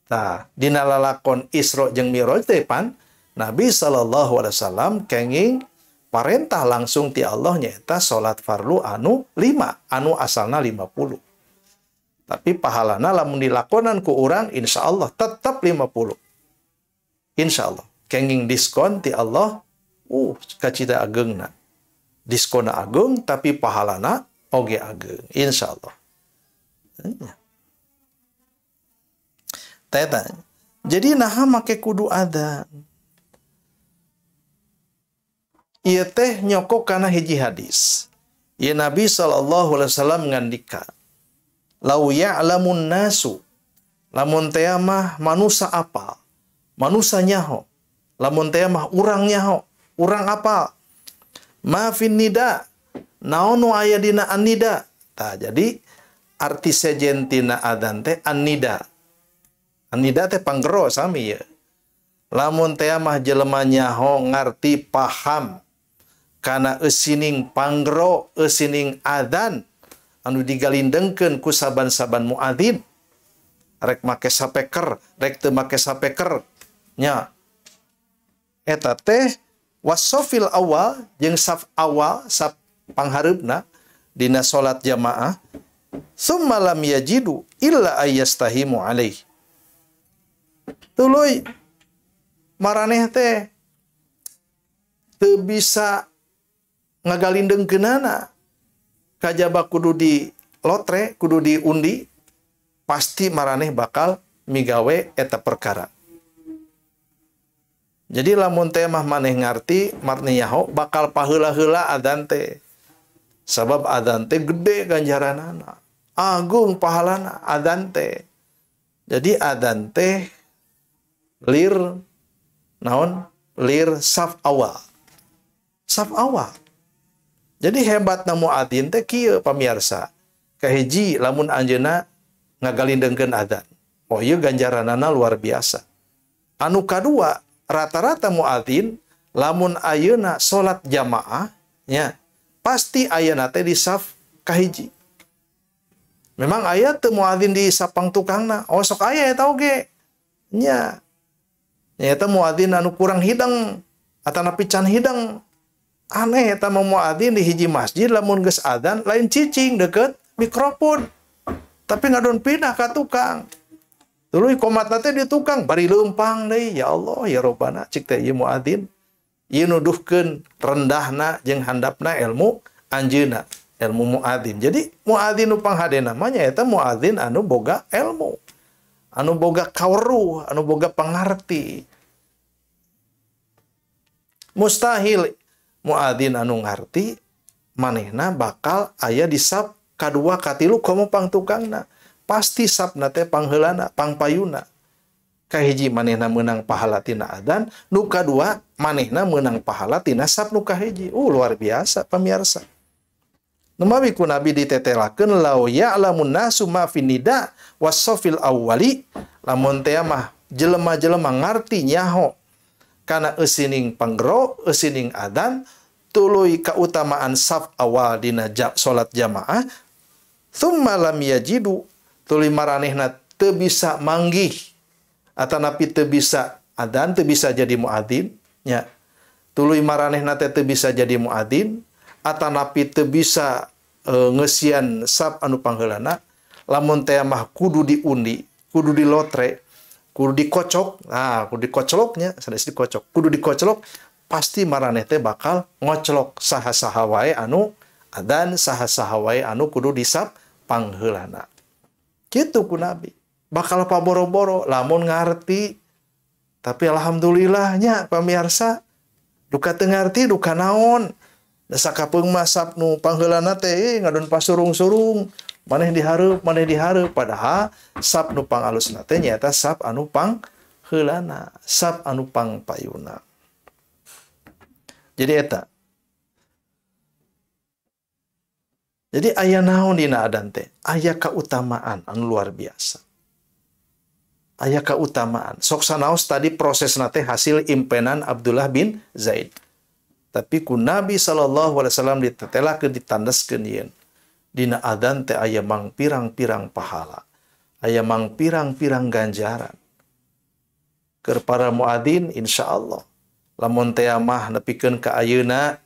Tah dina lalakon Isra jeung Mi'raj teh pan Nabi sallallahu alaihi wasallam kenging parentah langsung ti Allah nyaeta salat farlu anu 5 anu asalna 50. Tapi pahalana lamun dilakonan ku urang insyaallah tetap 50. Insyaallah kenging diskon ti Allah kacida agengna. Diskona ageng tapi pahalana oge ageng insyaallah. Teta. Jadi naha make kudu adzan. Ieu teh nyokok kana hiji hadis. Ieu Nabi sallallahu alaihi wasallam ngandika, "Lau ya'lamun nasu," lamun teh mah manusa apal, manusa nyaho, lamun teh mah urang nyaho, urang apal. Ma fin nida, naon nu aya dina an-nida. Tah jadi arti sejen tina adzan teh an-nida. An-nida teh panggero sami ye. Lamun teh mah jelema nyaho ngarti paham kana eusining panggero, eusining adzan anu digalindengkeun ku saban-saban muadzin. Rek make sapeker, rek teu make sapeker nya. Eta teh wasofil awal jeung saf awal, saf panghareupna dina salat jamaah, summa lam yajidu illa ayyastahimu alaih. Tuluy maraneh teh teu bisa ngagalindengkeunana kajaba kudu di lotre, kudu diundi, pasti maraneh bakal migawe eta perkara. Jadi lamun teh mah maneh ngarti, maneh nyaho bakal paheula-heula adzan teh. Sabab adzan teh gede ganjaranana, agung pahalana adzan teh. Jadi adzan teh lir naon? Lir saf awal. Saf awal. Jadi hebatna muadzin teh kieu pamirsa. Kahiji lamun anjeunna ngagalindengkeun adzan. Oh ieu ganjaranana luar biasa. Anu kadua, rata-rata muadzin lamun ayeuna salat jamaah nya pasti ayeuna teh di saf kahiji. Memang aya teu muadzin di sapang tukangna. Oh sok aya eta oge. Nya. Nya eta muadzin anu kurang hidang atanapi can hidang. Aneh eta mah muadzin di hiji masjid lamun geus adzan lain cicing deket mikrofon. Tapi ngadon pindah ka tukang. Tuluy komatna teh di tukang bari leumpang deui. Ya Allah ya Robbana cik teh ieu muadzin. Ieu nuduhkeun rendahna jeung handapna ilmu anjeunna, ilmu muadzin. Jadi muadzin nu panghadena mah nyaeta muadzin anu boga ilmu, anu boga kaweruh, anu boga pangarti. Mustahil muadzin anu ngarti manehna bakal aya di saf kadua katilu komo pangtukangna. Pasti sapna teh pangheulana, pangpayuna. Kahiji manehna meunang pahala tina adzan, nu kadua manehna meunang pahala tina sap nu kahiji. Luar biasa pamirsa. Numawi ku Nabi ditetelakeun lau ya'lamun nasu ma fin nida wasofil awwali, lamun teh mah jelema-jelema ngarti nyaho kana eusining panggero, eusining adzan, tuluy kautamaan saf awal dina salat jamaah, thumma lam yajidu, tuluy maranehna teu bisa manggih atanapi teu bisa adzan, teu bisa jadi muadzin nya. Tuluy maranehna teh teu bisa jadi muadzin atanapi teu bisa ngeusian saf anu pangheulana, lamun teh mah kudu diundi, kudu dilotre, kudu dikocok. Nah, kudu dikocloknya, sanes dikocok. Kudu dikoclok, pasti maraneh teh bakal ngoclok saha-saha wae anu adzan, saha-saha wae anu kudu disap pangheulana. Kitu ku Nabi. Bakal paboro-boro lamun ngarti. Tapi alhamdulillahnya pamirsa duka teu ngarti duka naon. Da sakapeung mah sap nu pangheulana teh ngadon pasurung-surung, maneh dihareup, maneh dihareup, padahal sap nu pangalusna teh nyaeta sap anu pangheulana, sap anu pangpayuna. Jadi eta. Jadi aya naon dina adzan teh? Aya kautamaan anu luar biasa. Aya kautamaan. Sok sanaos tadi prosesna teh hasil impenan Abdullah bin Zaid. Tapi ku Nabi sallallahu alaihi wasallam ditetelakeun, ditandaskeun yeun. Dina adzan teh aya mangpirang-pirang pahala, aya mangpirang-pirang ganjaran. Keur para muadzin insyaallah lamun teh mah nepikeun ka ayeuna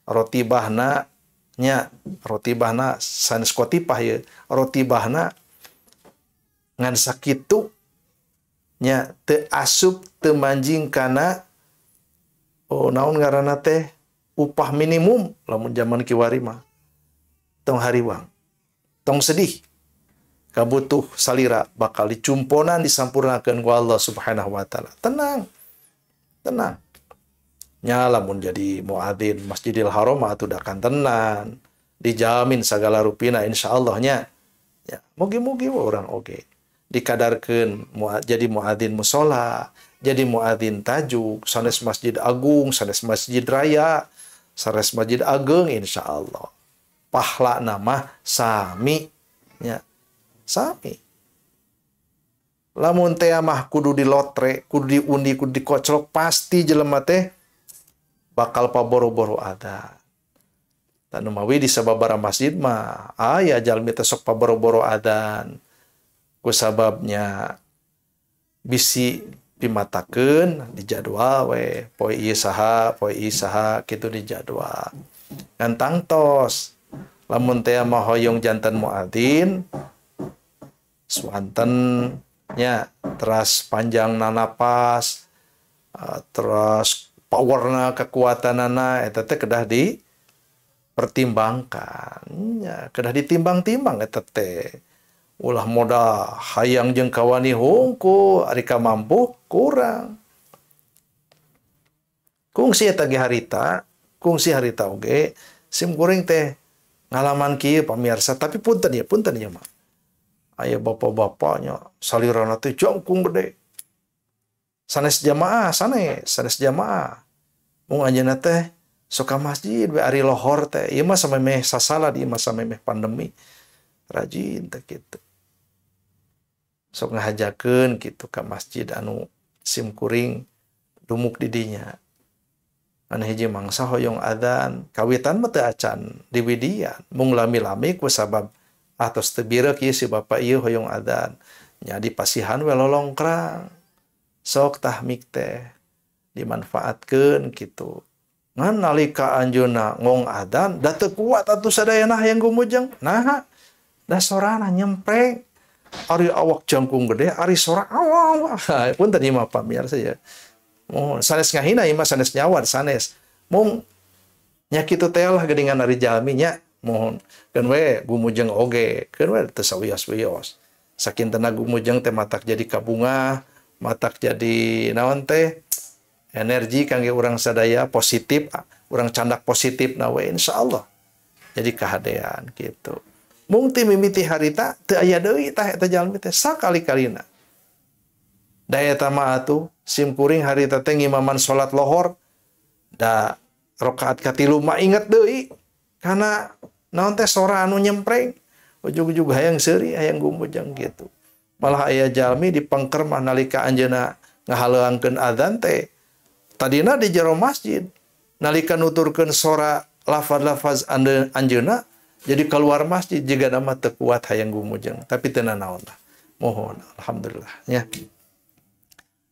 rotibahna nya, rotibahna sanes kotipah ye, rotibahna ngan sakitu nya teu asup teu manjing kana oh naon ngaranna teh upah minimum lamun zaman kiwari mah. Tong hariwang, tong sedih. Kabutuh salira bakal dicumponan disampurnakeun ku Allah Subhanahu wa taala. Tenang. Tenang. Nya lamun jadi muadzin Masjidil Haram atuh da kantenan, dijamin sagala rupina insyaallah nya. Ya, mugi-mugi urang oge dikadarkeun jadi muadzin musola, jadi muadzin tajuk, sanes Masjid Agung, sanes Masjid Raya, sanes Masjid Ageng insyaallah. Pahala nama sami nya. Sami. Lamun teh mah kudu dilotre, kudu diundi, kudu dikoclok, pasti jelema teh bakal paboro-boro adzan. Tanu mawi di sababaraha masjid mah aya jalmi teh sok paboro-boro adzan. Ku sababnya bisi pimatakeun di jadwal we, poe ieu saha, poe ieu saha kitu di jadwal. Ngan tangtos lamun teh mah hoyong janten muadzin suanten nya teras panjang nanapas, teras powerna kekuatanana eta teh kedah dipertimbangkan nya, kedah ditimbang-timbang eta teh. Ulah modal hayang jeung kawani hungku ari kamampu kurang. Kungsi eta ge harita, kungsi harita oge sim kuring teh ngalaman kieu pamirsa, tapi punten ya mah. Aya bapak-bapaknya salirana teh jangkung gede. Sanes jamaah, sanes jamaah. Mung anjeunna teh sok ka masjid we ari lohor teh. Ieu mah samemeh sasala di mah samemeh pandemi. Rajin teh kitu. Sok ngahajakeun kitu ka masjid anu sim kuring dumuk di dinya. Anu hiji mangsa hoyong adzan, kawitan mah teu acan diwidian. Mung lami-lami ku sabab atos teu bireuk ieu si bapak ieu hoyong adzan. Nya dipasihan we lolongkrang. Sok tahmik teh dimanfaatkeun kitu. Ngan nalika anjeunna ngong adzan da teu kuat atuh sadayana hayang gumujeng. Naha? Da sorana nyempreng. Ari awak jangkung gede, ari sora awak. Punten ieu mah pamirsa ya. Mohon sanes ngahina ieu mah sanes nyawad sanes. Mung nya kitu teh lah geuningan ari jalmi nya. Mohon keun we gumujeng oge, keun we teu sawios-wios. Sakintena gumujeng teh matak jadi kabungah, matak jadi naon teh energi kangge urang sadaya positif, urang candak positif na we insyaallah. Jadi kahadean gitu. Mung ti mimiti harita teu aya deui tah eta jalmi teh sakali-kalina. Da eta mah atuh sim kuring harita teh ngimaman salat lohor da rakaat katilu mah inget deui kana naon teh sora anu nyempreng ujug-ujug hayang seuri hayang gumujeng gitu. Malah aya jalmi dipengker mah nalika anjeunna ngahaleuangkeun adzan teh tadina di jero masjid nalika nuturkeun sora lafaz-lafaz anjeunna jadi keluar masjid jiga nama teu kuat hayang gumujeng tapi teu nanaon lah. Mohon alhamdulillah nya.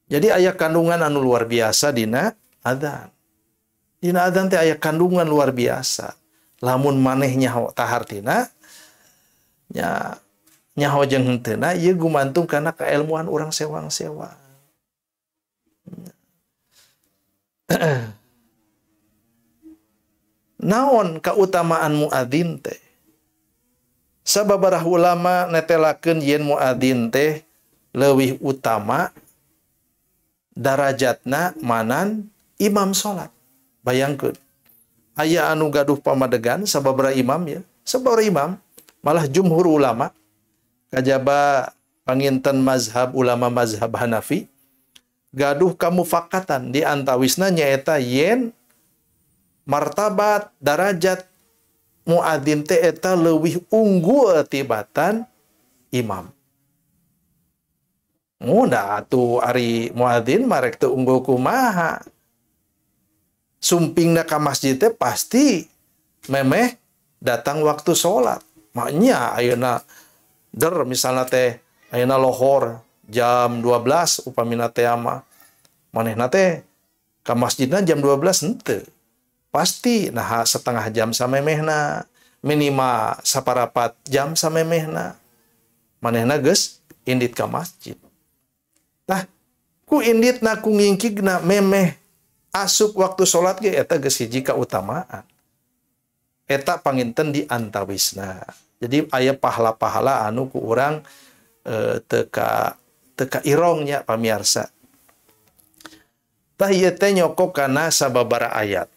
Jadi aya kandungan anu luar biasa dina adzan. Dina adzan teh aya kandungan luar biasa. Lamun maneh nyaho tahartina nya nyaho jeung henteuna ieu gumantung kana kaelmuan urang sewang-sewang. Naon kautamaan muadzin teh? Sababaraha ulama netelakeun yen muadzin teh leuwih utama darajatna manan imam salat. Bayangkeun aya anu gaduh pamadegan sababaraha imam ya, sababaraha imam malah jumhur ulama kajaba panginten mazhab ulama mazhab Hanafi gaduh kamufakatan di antawisna nyaeta yen martabat darajat muadzin teh eta leuwih unggul tibatan imam. Muda atuh ari muadzin marek teu unggul kumaha. Sumpingna ka masjid teh pasti memeh datang waktu sholat. Maknya ayeuna der misalna teh ayeuna lohor jam 12 upamina teh mah manehna teh ka masjidna jam 12 henteu. Pasti nah setengah jam samemehna, minimal saparapat jam samemehna. Manehna geus indit ka masjid. Tah ku inditna ku ngingkigna memeh asup waktu sholat ge eta geus hiji kautamaan. Eta panginten di antawisna. Jadi aya pahala-pahala anu ku urang teka teka irongnya pamiarsa. Tah ieu teh nyokok kana sababaraha ayat.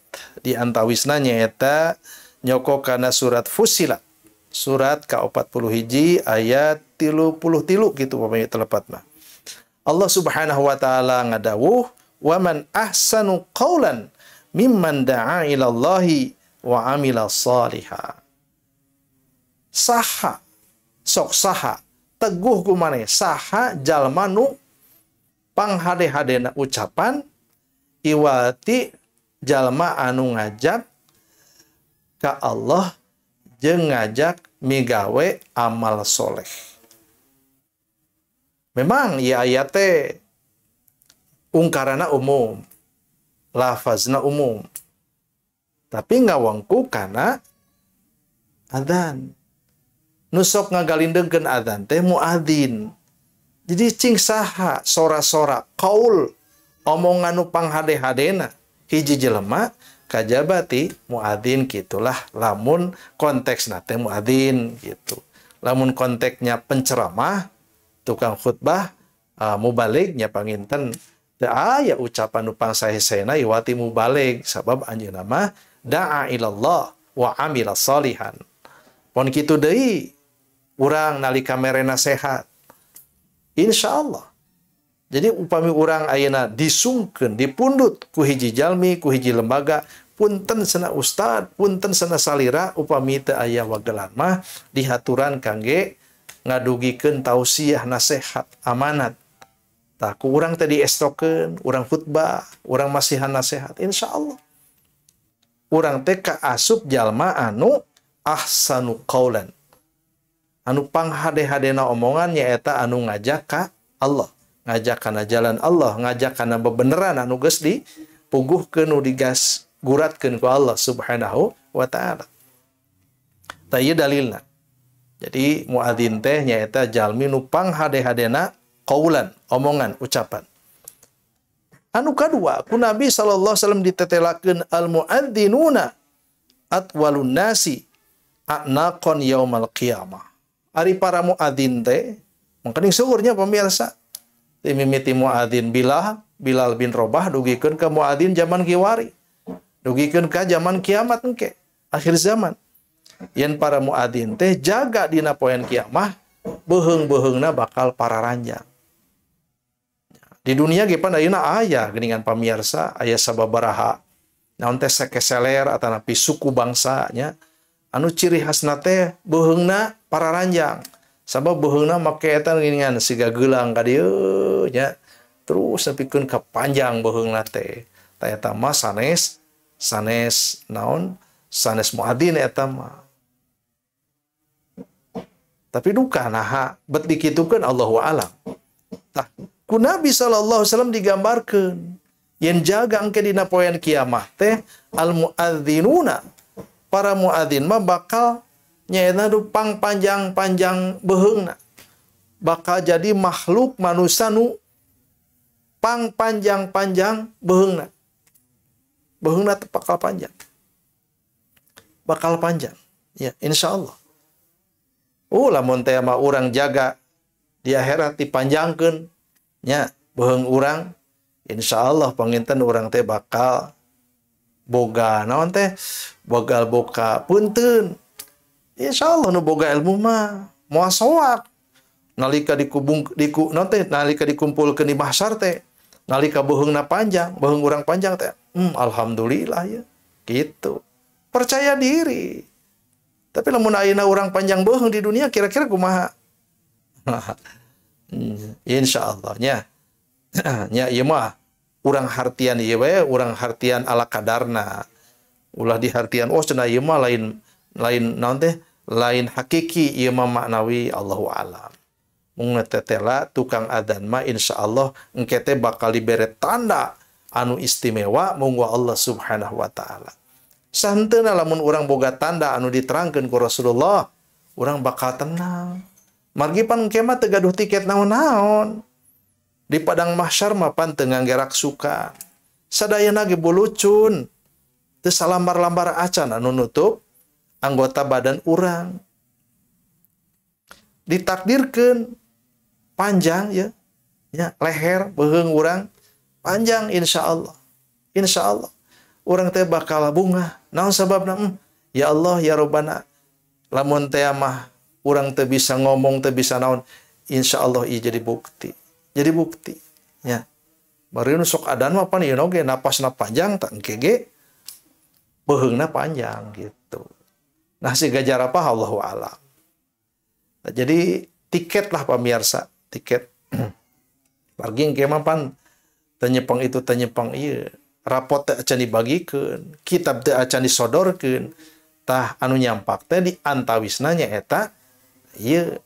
Di antawisna nyaeta nyokok kana surat Fussilat. Surat ka-41 ayat 33 gitu pami telepat mah. Allah Subhanahu wa taala ngadawuh, "Wa man ahsanu qawlan mimman da'a ila Allahi wa amila shaliha." Saha sok saha teguh ku maneh saha jalma nu panghade-hadena ucapan iwati jalma anu ngajak ka Allah jeung ngajak migawe amal soleh. Memang ya ayat teh ungkarana umum, lafazna umum, tapi ngawangku kana adzan. Nusok ngagalindengkeun adzan teh muadzin. Jadi cing saha sora-sora kaul omongan nu panghade-hadena hiji jelema kajabati muadzin gitulah, lamun konteksna teh muadzin gitu. Lamun konteksnya penceramah, tukang khutbah, mubalignya panginten teu aya ucapan nu pangsae-saena iwati mubalig, sabab anjeunna mah da'a ilallah wa amila salihan. Pon kitu deui urang nalika mere nasehat, insyaallah. Jadi upami urang ayeuna disungkeun, dipundut ku hiji jalmi, ku hiji lembaga, punten sena ustad, punten sena salira, upami teu aya wagelan mah dihaturan kangge ngadugikeun tausiah, nasehat, amanat. Tah ku urang teh diestokeun, urang khutbah, urang masihan nasehat, insyaallah. Urang teh kaasup jalma anu ahsanu qaulan. Anu panghade-hadena omongan nyaeta anu ngajak ka Allah, ngajak kana jalan Allah, ngajak kana bebeneran anu geus dipuguhkeun, nu digas guratkeun ku Allah Subhanahu wa taala. Tah ieu dalilna. Jadi muadzin teh nyaeta jalmi nu panghade-hadena qaulan, omongan, ucapan. Anu kadua, ku Nabi sallallahu alaihi wasallam ditetelakeun al muadzinuna atwalun nasi a'naqan yaumal qiyamah. Ari para muadzin teh mangkaning seueurnya pemirsa. Ti mimiti muadzin Bilal, Bilal bin Rabah dugikeun ka muadzin zaman kiwari. Dugikeun ka zaman kiamat engke, akhir zaman. Yen para muadzin teh jaga dina poean kiamah, beuheung-beuheungna bakal pararanjang. Di dunia ge pan ayeuna aya geuningan pamirsa, aya sababaraha naon teh sekeseler atanapi suku bangsa nya anu ciri khasna teh beuheungna pararanjang. Sabab beuheungna make eta geuningan siga geulang ka dieu nya, terus nepikeun ka panjang beuheungna teh. Tah eta mah sanes sanes naon sanes muadzin eta mah. Tapi duka naha bet dikitukeun Allahu a'lam. Tah ku Nabi sallallahu alaihi wasallam digambarkeun yen jaga engke dina poean kiamah teh al muadzinuna, para muadzin mah bakal nyaeta nu pangpanjang-panjang beuheungna, bakal jadi makhluk manusia nu pangpanjang-panjang beuheungna. Beuheungna teh bakal panjang. Bakal panjang. Ya, insyaallah. Lamun teh mah urang jaga di akhirat dipanjangkeun nya beuheung urang, insyaallah panginten urang teh bakal boga naon teh, bakal boga punten. Insyaallah nu boga ilmu mah moal soak nalika dikubung diku naon teh nalika dikumpulkeun di mahsyar teh, nalika beuheungna panjang, beuheung urang panjang teh, alhamdulillah ya gitu. Percaya diri. Tapi lamun ayeuna urang panjang beuheung di dunia kira-kira kumaha? Insyaallah nya. Nya ieu mah urang hartian ieu we, urang hartian ala kadarna. Ulah dihartian oh cenah ieu mah lain lain naon teh, lain hakiki ieu mah maknawi, Allahu a'lam. Mun tetela tukang adzan mah insyaallah engke teh bakal dibere tanda anu istimewa munggu Allah Subhanahu wa taala. Santeuna lamun urang boga tanda anu diterangkeun ku Rasulullah, urang bakal tenang. Margi pan engke mah teu gaduh tiket naon-naon. Di padang mahsyar mah pan teu ngangge raksukan. Sadayana ge bulucun. Teu salambar-lambar acan anu nutup anggota badan urang. Ditakdirkeun panjang ya, ya leher beuheung urang panjang insyaallah. Insyaallah urang teh bakal bungah. Naon sababna? Ya Allah ya Robbana, lamun teh mah urang teu bisa ngomong teu bisa naon, insyaallah ieu jadi bukti. Jadi bukti ya. Bari nu sok adan mah pan ieu oge napasna panjang tak engke ge beuheungna panjang gitu. Nah si gajar apa Allahu a'lam. Nah, jadi tiket lah pemirsa, tiket. Margi engke mah pan teu nyepeng itu teu nyepeng ieu. Rapot teh acan dibagikeun, kitab teh acan disodorkeun. Tah anu nyampak teh di antawisna nyaeta ieu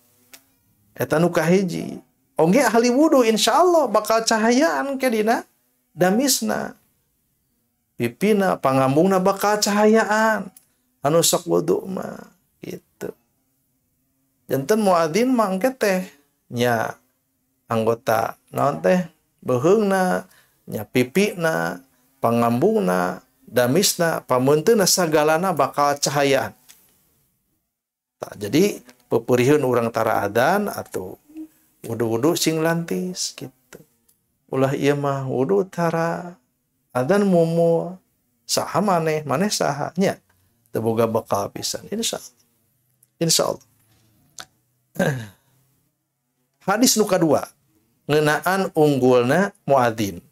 eta nu kahiji. Oge ahli wudu insyaallah bakal cahayaan ke dina damisna. Pipina pangambungna bakal cahayaan anu sok wudu mah gitu. Janten muadzin mah engke teh nya anggota naon teh beuheungna, nya pipina, pangambungna, damisna, pameunteuna sagalana bakal cahayaan. Tah, jadi peperiheun urang tara adan atau wudu-wudu sing lantis gitu. Ulah ieu mah wudu tara adan mumu saha maneh, maneh saha nya. Teu boga bekal pisan insyaallah. Insyaallah. Hadis nu kadua ngeunaan unggulna muadzin.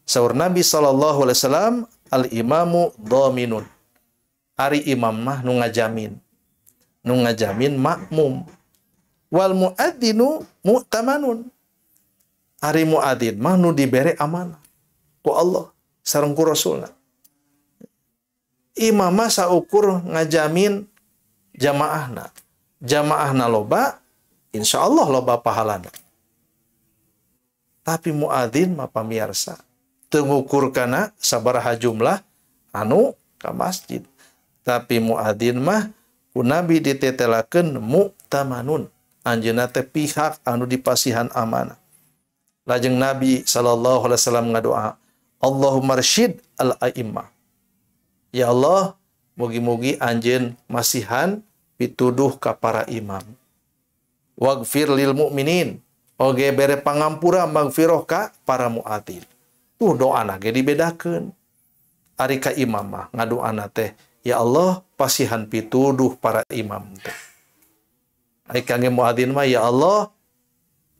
Saur Nabi sallallahu alaihi wasallam al imamu dhaminun. Ari imam mah nu ngajamin. Nu ngajamin makmum. Wal muadzinu mu'tamanun. Ari muadzin mah nu dibere amanah ku Allah sareng ku Rasulna. Imam mah saukur ngajamin jamaahna. Jamaahna loba, insyaallah loba pahalana. Tapi muadzin mah pamirsa teu ngukur kana sabaraha jumlah anu ka masjid. Tapi muadzin mah ku Nabi ditetelakeun mu'tamanun. Anjeunna teh pihak anu dipasihan amanah. Lajeng Nabi sallallahu alaihi wasallam ngadoa, Allahumma rsyid al-a'immah. Ya Allah, mugi-mugi anjeun masihan pituduh ka para imam. Waghfir lil mu'minin. Oge bere pangampura magfirah ka para muadzin. Tuh doana ge dibedakeun. Ari ka imam mah ngadoana teh, ya Allah pasihan pituduh para imam teh. Ari kangge muadzin mah ya Allah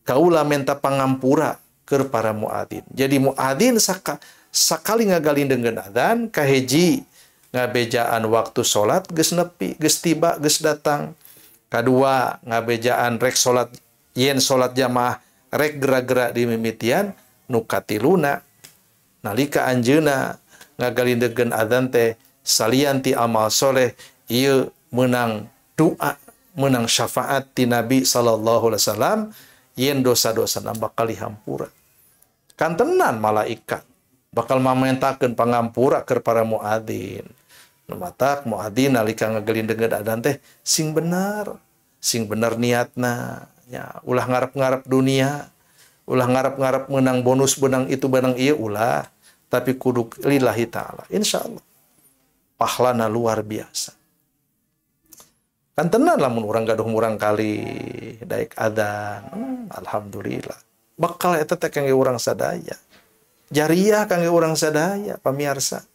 kaula menta pangampura keur para muadzin. Jadi muadzin sakali ngagalindeungeun adzan kahiji ngabejaan waktu salat geus nepi, geus tiba, geus datang. Kadua ngabejaan rek salat yen salat jamaah rek gera-gera di mimitian. Nu katiluna nalika anjeunna ngagalindeungeun adzan teh salian ti amal soleh ieu meunang doa, menang syafaat ti Nabi sallallahu alaihi wasallam yen dosa-dosana bakal dihampura. Kantenan malaikat bakal mamentakeun pangampura keur para muadzin. Nu matak muadzin nalika ngagelindeungeun adzan teh sing bener niatna nya, ulah ngarep-ngarep dunia, ulah ngarep-ngarep menang bonus benang itu benang ieu ulah, tapi kudu lillahi taala. Insyaallah pahalana luar biasa. Kan tenan lamun urang gaduh murang kali daek adzan, alhamdulillah. Bakal eta teh kangge urang sadaya. Jariah kangge urang sadaya pamirsa.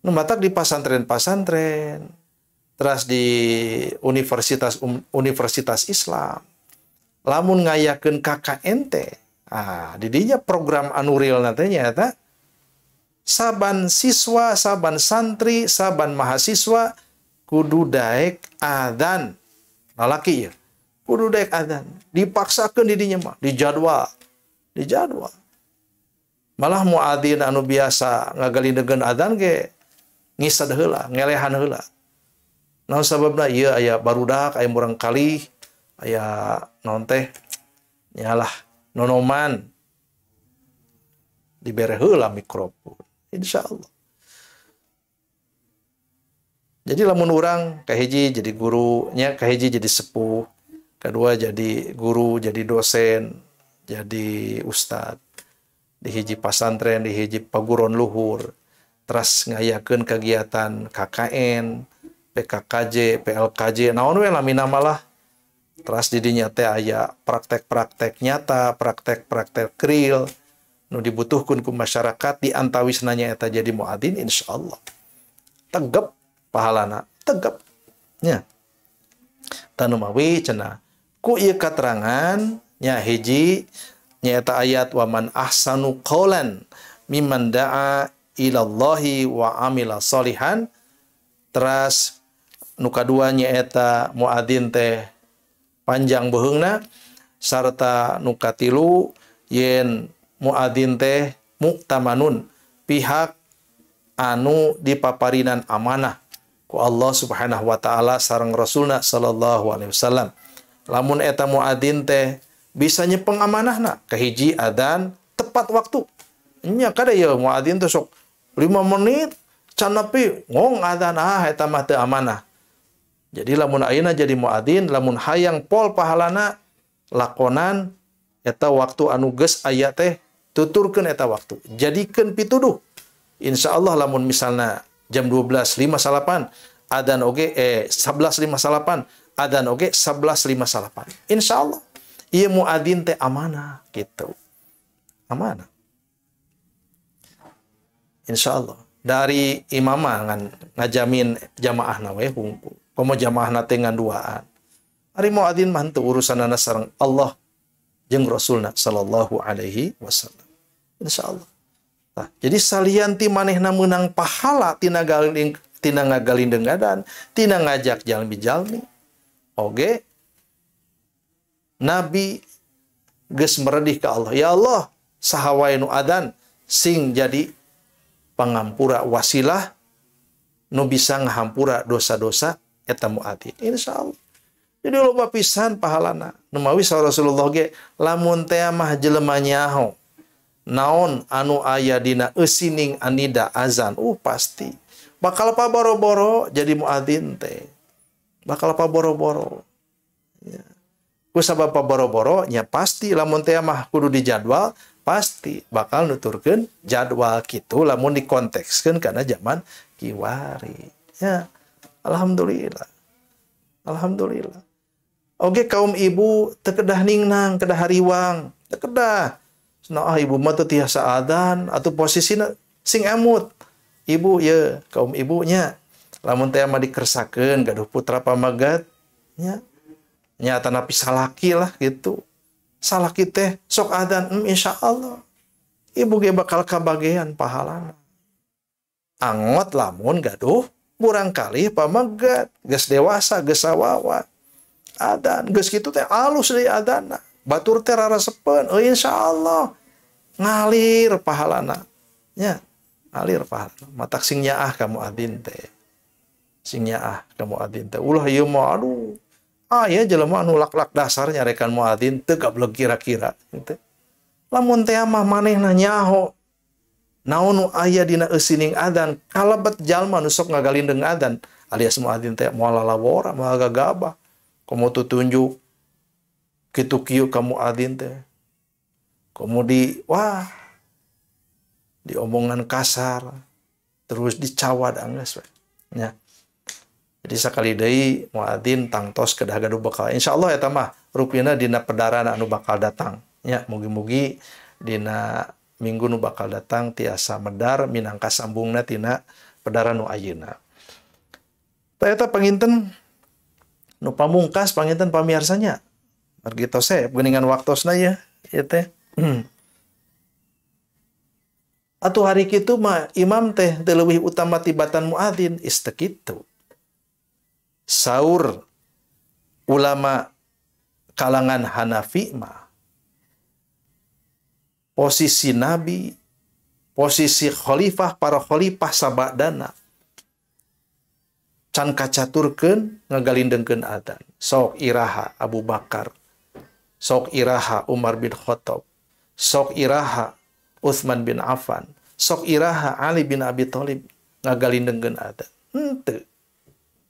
Nu matak di pasantren-pasantren, teras di universitas Islam. Lamun ngayakeun KKN teh, ah di dinya program anu real teh nyaeta saban siswa, saban santri, saban mahasiswa kudu daek adzan. Lalaki ya, kudu daek adzan. Dipaksakeun di dinya mah, dijadwal. Dijadwal. Malah muadzin anu biasa ngagalindeungeun adzan ge ngisad heula, ngelehan heula. Naon sababna ieu aya barudak, aya murang kalih, aya naon teh nyalah nonoman. Dibere heula mikrofon. Insyaallah. Jadi lamun urang kahiji jadi guru, nya kahiji jadi sepuh, kedua jadi guru, jadi dosen, jadi ustad, di hiji pasantren, di hiji paguron luhur, teras ngayakeun kegiatan KKN, PKKJ, PLKJ, naon we lamina malah. Teras di dinya teh aya praktek-praktek nyata, praktek-praktek real nu dibutuhkeun ku masyarakat di antawisna nya eta jadi muadzin, insyaallah. Tegep pahalana, tegep nya. Tanumawi cenah ku ieu katerangan nya hiji nyaeta ayat waman ahsanu qaulan mimman da'a ilallahi wa amila solihan. Teras nu kadua nyaeta muadzin teh panjang beuheungna, sarta nu katilu yen muadzin teh muktamanun, pihak anu dipaparinan amanah ku Allah Subhanahu wa taala sareng Rasulna sallallahu alaihi wasallam. Lamun eta muadzin teh bisa nyepeng amanahna, kahiji adzan tepat waktu. Nya kada ieu muadzin teh sok 5 menit can nepi ngong adzan, ah eta mah teu amanah. Jadi lamun ayeuna jadi muadzin, lamun hayang pol pahalana lakonan eta waktu anu geus aya teh tuturkeun eta waktu. Jadikeun pituduh. Insyaallah lamun misalna jam 12.58 adzan oge 11.58 adzan oge 11.58. Insyaallah ieu muadzin teh amanah gitu. Amanah. Insyaallah dari imamah ngan ngajamin jamaahna we hungkul. Komo jamaahna teh ngan duaan. Ari muadzin mah henteu urusanana sareng Allah jeung Rasulna sallallahu alaihi wasallam. Insyaallah. Nah, jadi salian ti manehna meunang pahala tina galing, tina ngagalindeng adan, tina ngajak jalmi-jalmi. Oge Nabi geus meredih ka Allah, ya Allah, saha wae nu adan sing jadi pangampura wasilah nu bisa ngahampura dosa-dosa eta muadzin. Insyaallah. Jadi loba pisan pahalana. Nu mawi saur Rasulullah ge lamun teh mah jelema nyaho naon anu aya dina eusining anida azan, pasti bakal paboro-boro jadi muadzin teh. Bakal paboro-boro. Ya. Ku sabab paboro-boro nya pasti lamun teh mah kudu dijadwal, pasti bakal nuturkeun jadwal kitu lamun dikontekskeun kana zaman kiwari. Ya. Alhamdulillah. Alhamdulillah. Oge kaum ibu teu kedah ningnang, kedah hariwang, teu kedah. Nah, ibu mah teu tiasa adan atau posisina sing emut. Ibu ye, kaum ibunya lamun teh mah dikersakeun gaduh putra pamagat nya. Nya tanapi salaki lah gitu. Salaki teh sok adan, insyaallah. Ibu ge bakal kabagean pahalana. Angot lamun gaduh murangkalih pamagat, geus dewasa, geus sawawa. Adan geus kitu teh alus deui adanna. Batur teh rarasepeun, insyaallah ngalir pahalana. Nya, ngalir pahalana. Matak sing nyaah ka muadzin teh. Sing nyaah ka muadzin teh. Ulah ieu mah aduh. Aya jelema anu lak-lak dasar nyarekan muadzin teu gableg kira-kira gitu. Lamun teh mah manehna nyaho naon nu aya dina eusining adzan, kalebet jalma nu sok ngagalindeng adzan alias muadzin teh moal lalawora, moal gagabah. Komo tutunjuk kitu kieu ka muadzin teh. Komo di wah diomongan kasar terus dicawad anggeus we. Nya. Jadi sakali deui muadzin tangtos kedah gaduh bekal. Insyaallah eta mah rupina dina pedaran anu bakal datang. Nya, mugi-mugi dina minggu nu bakal datang tiasa medar minangka sambungna tina pedaran nu ayeuna. Tah eta panginten nu pamungkas panginten pamiarsanya. Margi tos geuningan waktosna ya, ieu teh. Atuh hari kitu mah imam teh teu leuwih utama tibatan muadzin, is teu kitu. Saur ulama kalangan Hanafi mah posisi nabi, posisi khalifah, para khalifah sabadana can kacaturkeun ngagalindengkeun adzan. Sok iraha Abu Bakar, sok iraha Umar bin Khattab, sok iraha Utsman bin Affan, sok iraha Ali bin Abi Thalib ngagalindengkeun adzan. Henteu.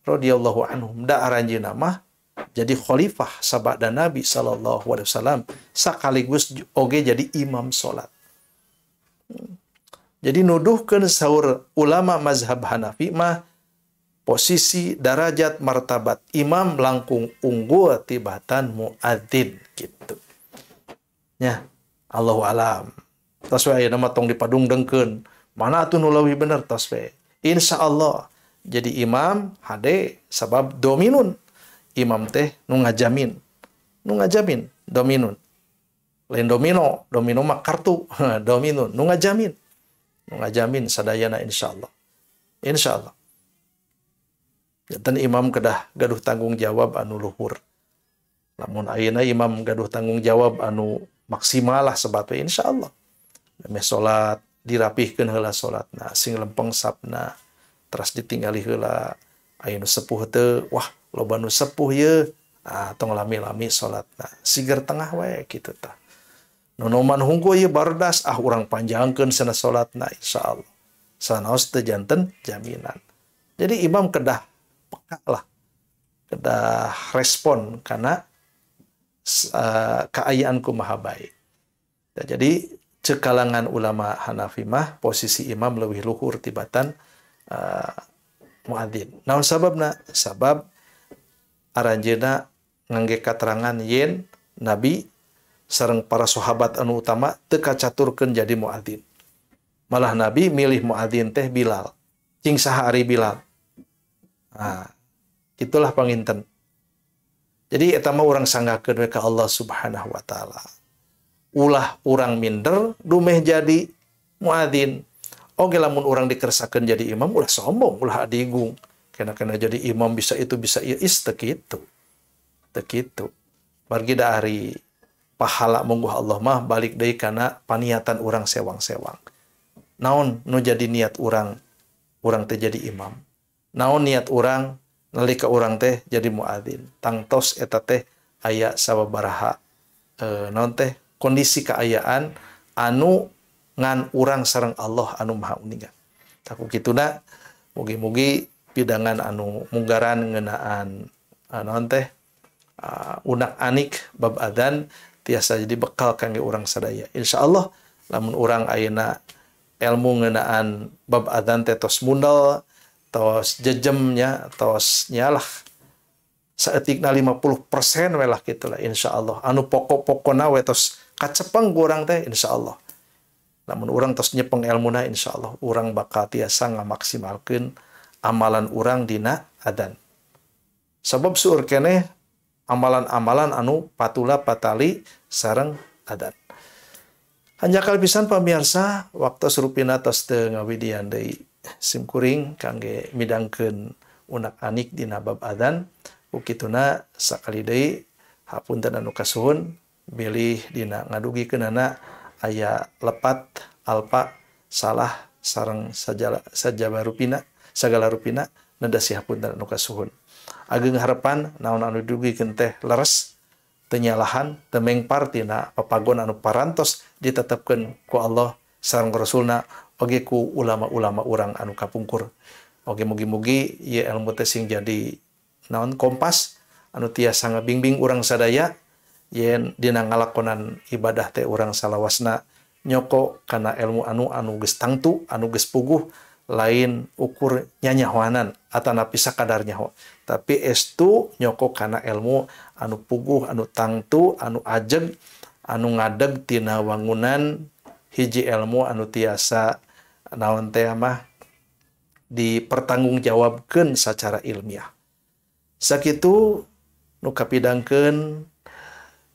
Radhiyallahu anhum, da aranjeunna mah jadi khalifah sabada Nabi sallallahu alaihi wasallam sekaligus oge jadi imam salat. Jadi nuduhkeun saur ulama mazhab Hanafi mah Posisi darajat martabat imam langkung unggul tibatan muadzin gitu. Nya, Allahu alam. Tos we ayeuna mah tong dipadungdengkeun. Mana atuh nu leuwih bener tos we. Insyaallah jadi imam hade sabab dominun. Imam teh nu ngajamin. Nu ngajamin dominun. Lain domino, domino mah kartu, dominun nu ngajamin. Nu ngajamin sadayana insyaallah. Insyaallah. Janten imam kedah gaduh tanggung jawab anu luhur. Lamun ayeuna imam gaduh tanggung jawab anu maksimal lah sebab insyaallah. Meh salat dirapihkeun heula salatna, sing lempeng sapna, teras ditinggali heula aya nu sepuh teu, wah loba nu sepuh ye, ah tong lami-lami salatna, siger tengah we kitu tah. Nonoman hungkul ye bardas, ah urang panjangkeun sana salatna insyaallah. Sanaos teu janten jaminan. Jadi imam kedah peka lah, kedah respon karena kaayaan kumaha bae. Nah, jadi cekalangan ulama Hanafi mah posisi imam leuwih luhur tibatan muadzin. Naon sababna? Sabab aranjeuna ngangge katerangan yen Nabi sareng para sahabat anu utama teu kacaturkeun jadi muadzin. Malah Nabi milih muadzin teh Bilal. Cing saha ari Bilal? Nah, itulah panginten. Jadi eta mah urang sanggakeun we ka Allah Subhanahu wa taala. Ulah urang minder dumeh jadi muadzin. Oge lamun urang dikersakeun jadi imam ulah sombong, ulah adigung. Kena-kena jadi imam bisa itu bisa ieu, is teu kitu. Teu kitu. Margi da ari pahala mungguh Allah mah balik deui kana paniatan urang sewang-sewang. Naon nu jadi niat urang, urang teh jadi imam. Naon niat urang nalika urang teh jadi muadzin. Tangtos eta teh aya sababaraha naon teh kondisi kaayaan anu ngan urang sareng Allah anu maha uninga. Taku kituna mugi-mugi pidangan anu munggaran ngeunaan naon teh unak anik bab adzan tiasa jadi bekal kangge urang sadaya. Insyaallah lamun urang ayeuna ilmu ngeunaan bab adzan teh tos mundel, tos jejemnya, tos nyalah saeutikna 50% we lah kitulah insyaallah. Anu pokok-pokona we tos kacepeng ku urang teh insyaallah. Lamun urang tos nyepeng elmuna insyaallah urang bakal tiasa ngamaksimalkeun amalan urang dina adzan. Sabab seueur keneh amalan-amalan anu patula patali sareng adzan. Hanjakal pisan pamirsa, waktu rupina tos teu ngawidian deui simkuring kangge midangkeun unak-anik dina bab adzan. Ku kituna sakali deui hapunten anu kasuhun bilih dina ngadugikeunana aya lepat alpa salah sareng sajaba rupina sagala rupina neda sihapunten anu kasuhun. Ageng harapan naon anu dugikeun teh leres teu nyalahan teu mengpar tina papagon anu parantos ditetepkeun ku Allah sareng Rasulna oge ku ulama-ulama urang anu kapungkur. Oge mugi-mugi ieu ilmu teh sing jadi naon kompas anu tiasa ngabingbing urang sadaya yen dina ngalakonan ibadah teh urang salawasna nyoko kana ilmu anu geus tangtu anu geus puguh, lain ukur nyanyahoanan atanapi sakadar nyaho, tapi estu nyoko kana ilmu anu puguh anu tangtu anu ajeg anu ngadeg tina wangunan hiji ilmu anu tiasa naon teh mah dipertanggungjawabkeun secara ilmiah. Sakitu nu kapidangkeun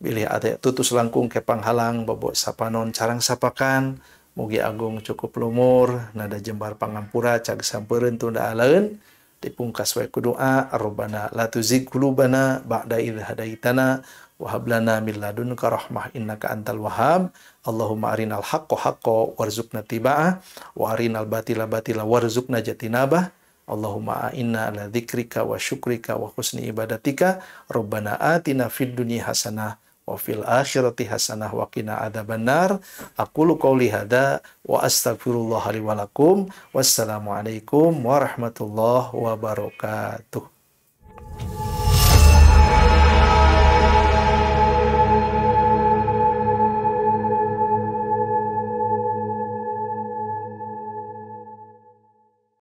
bilih ate tutus langkung ke panghalang bobo sapanon carang sapakan mugi agung cukup lumur nada jembar pangampura cag sampeureun tunda aleun dipungkas we ku doa Rabbana la tuzigh qulubana ba'da idh hadaitana wa hab lana min ladunka rahmah innaka antal wahhab. Allahumma arinal haqqo haqqo warzuqna tiba'ah wa arinal batila batila warzuqna jatinabah. Allahumma a'inna ala dzikrika wa syukrika wa husni ibadatika. Rabbana atina fid dunya hasanah wa fil akhirati hasanah wa qina adzabannar. Aqulu qouli hadza wa astaghfirullaha li wa lakum. Wassalamualaikum warahmatullahi wabarakatuh.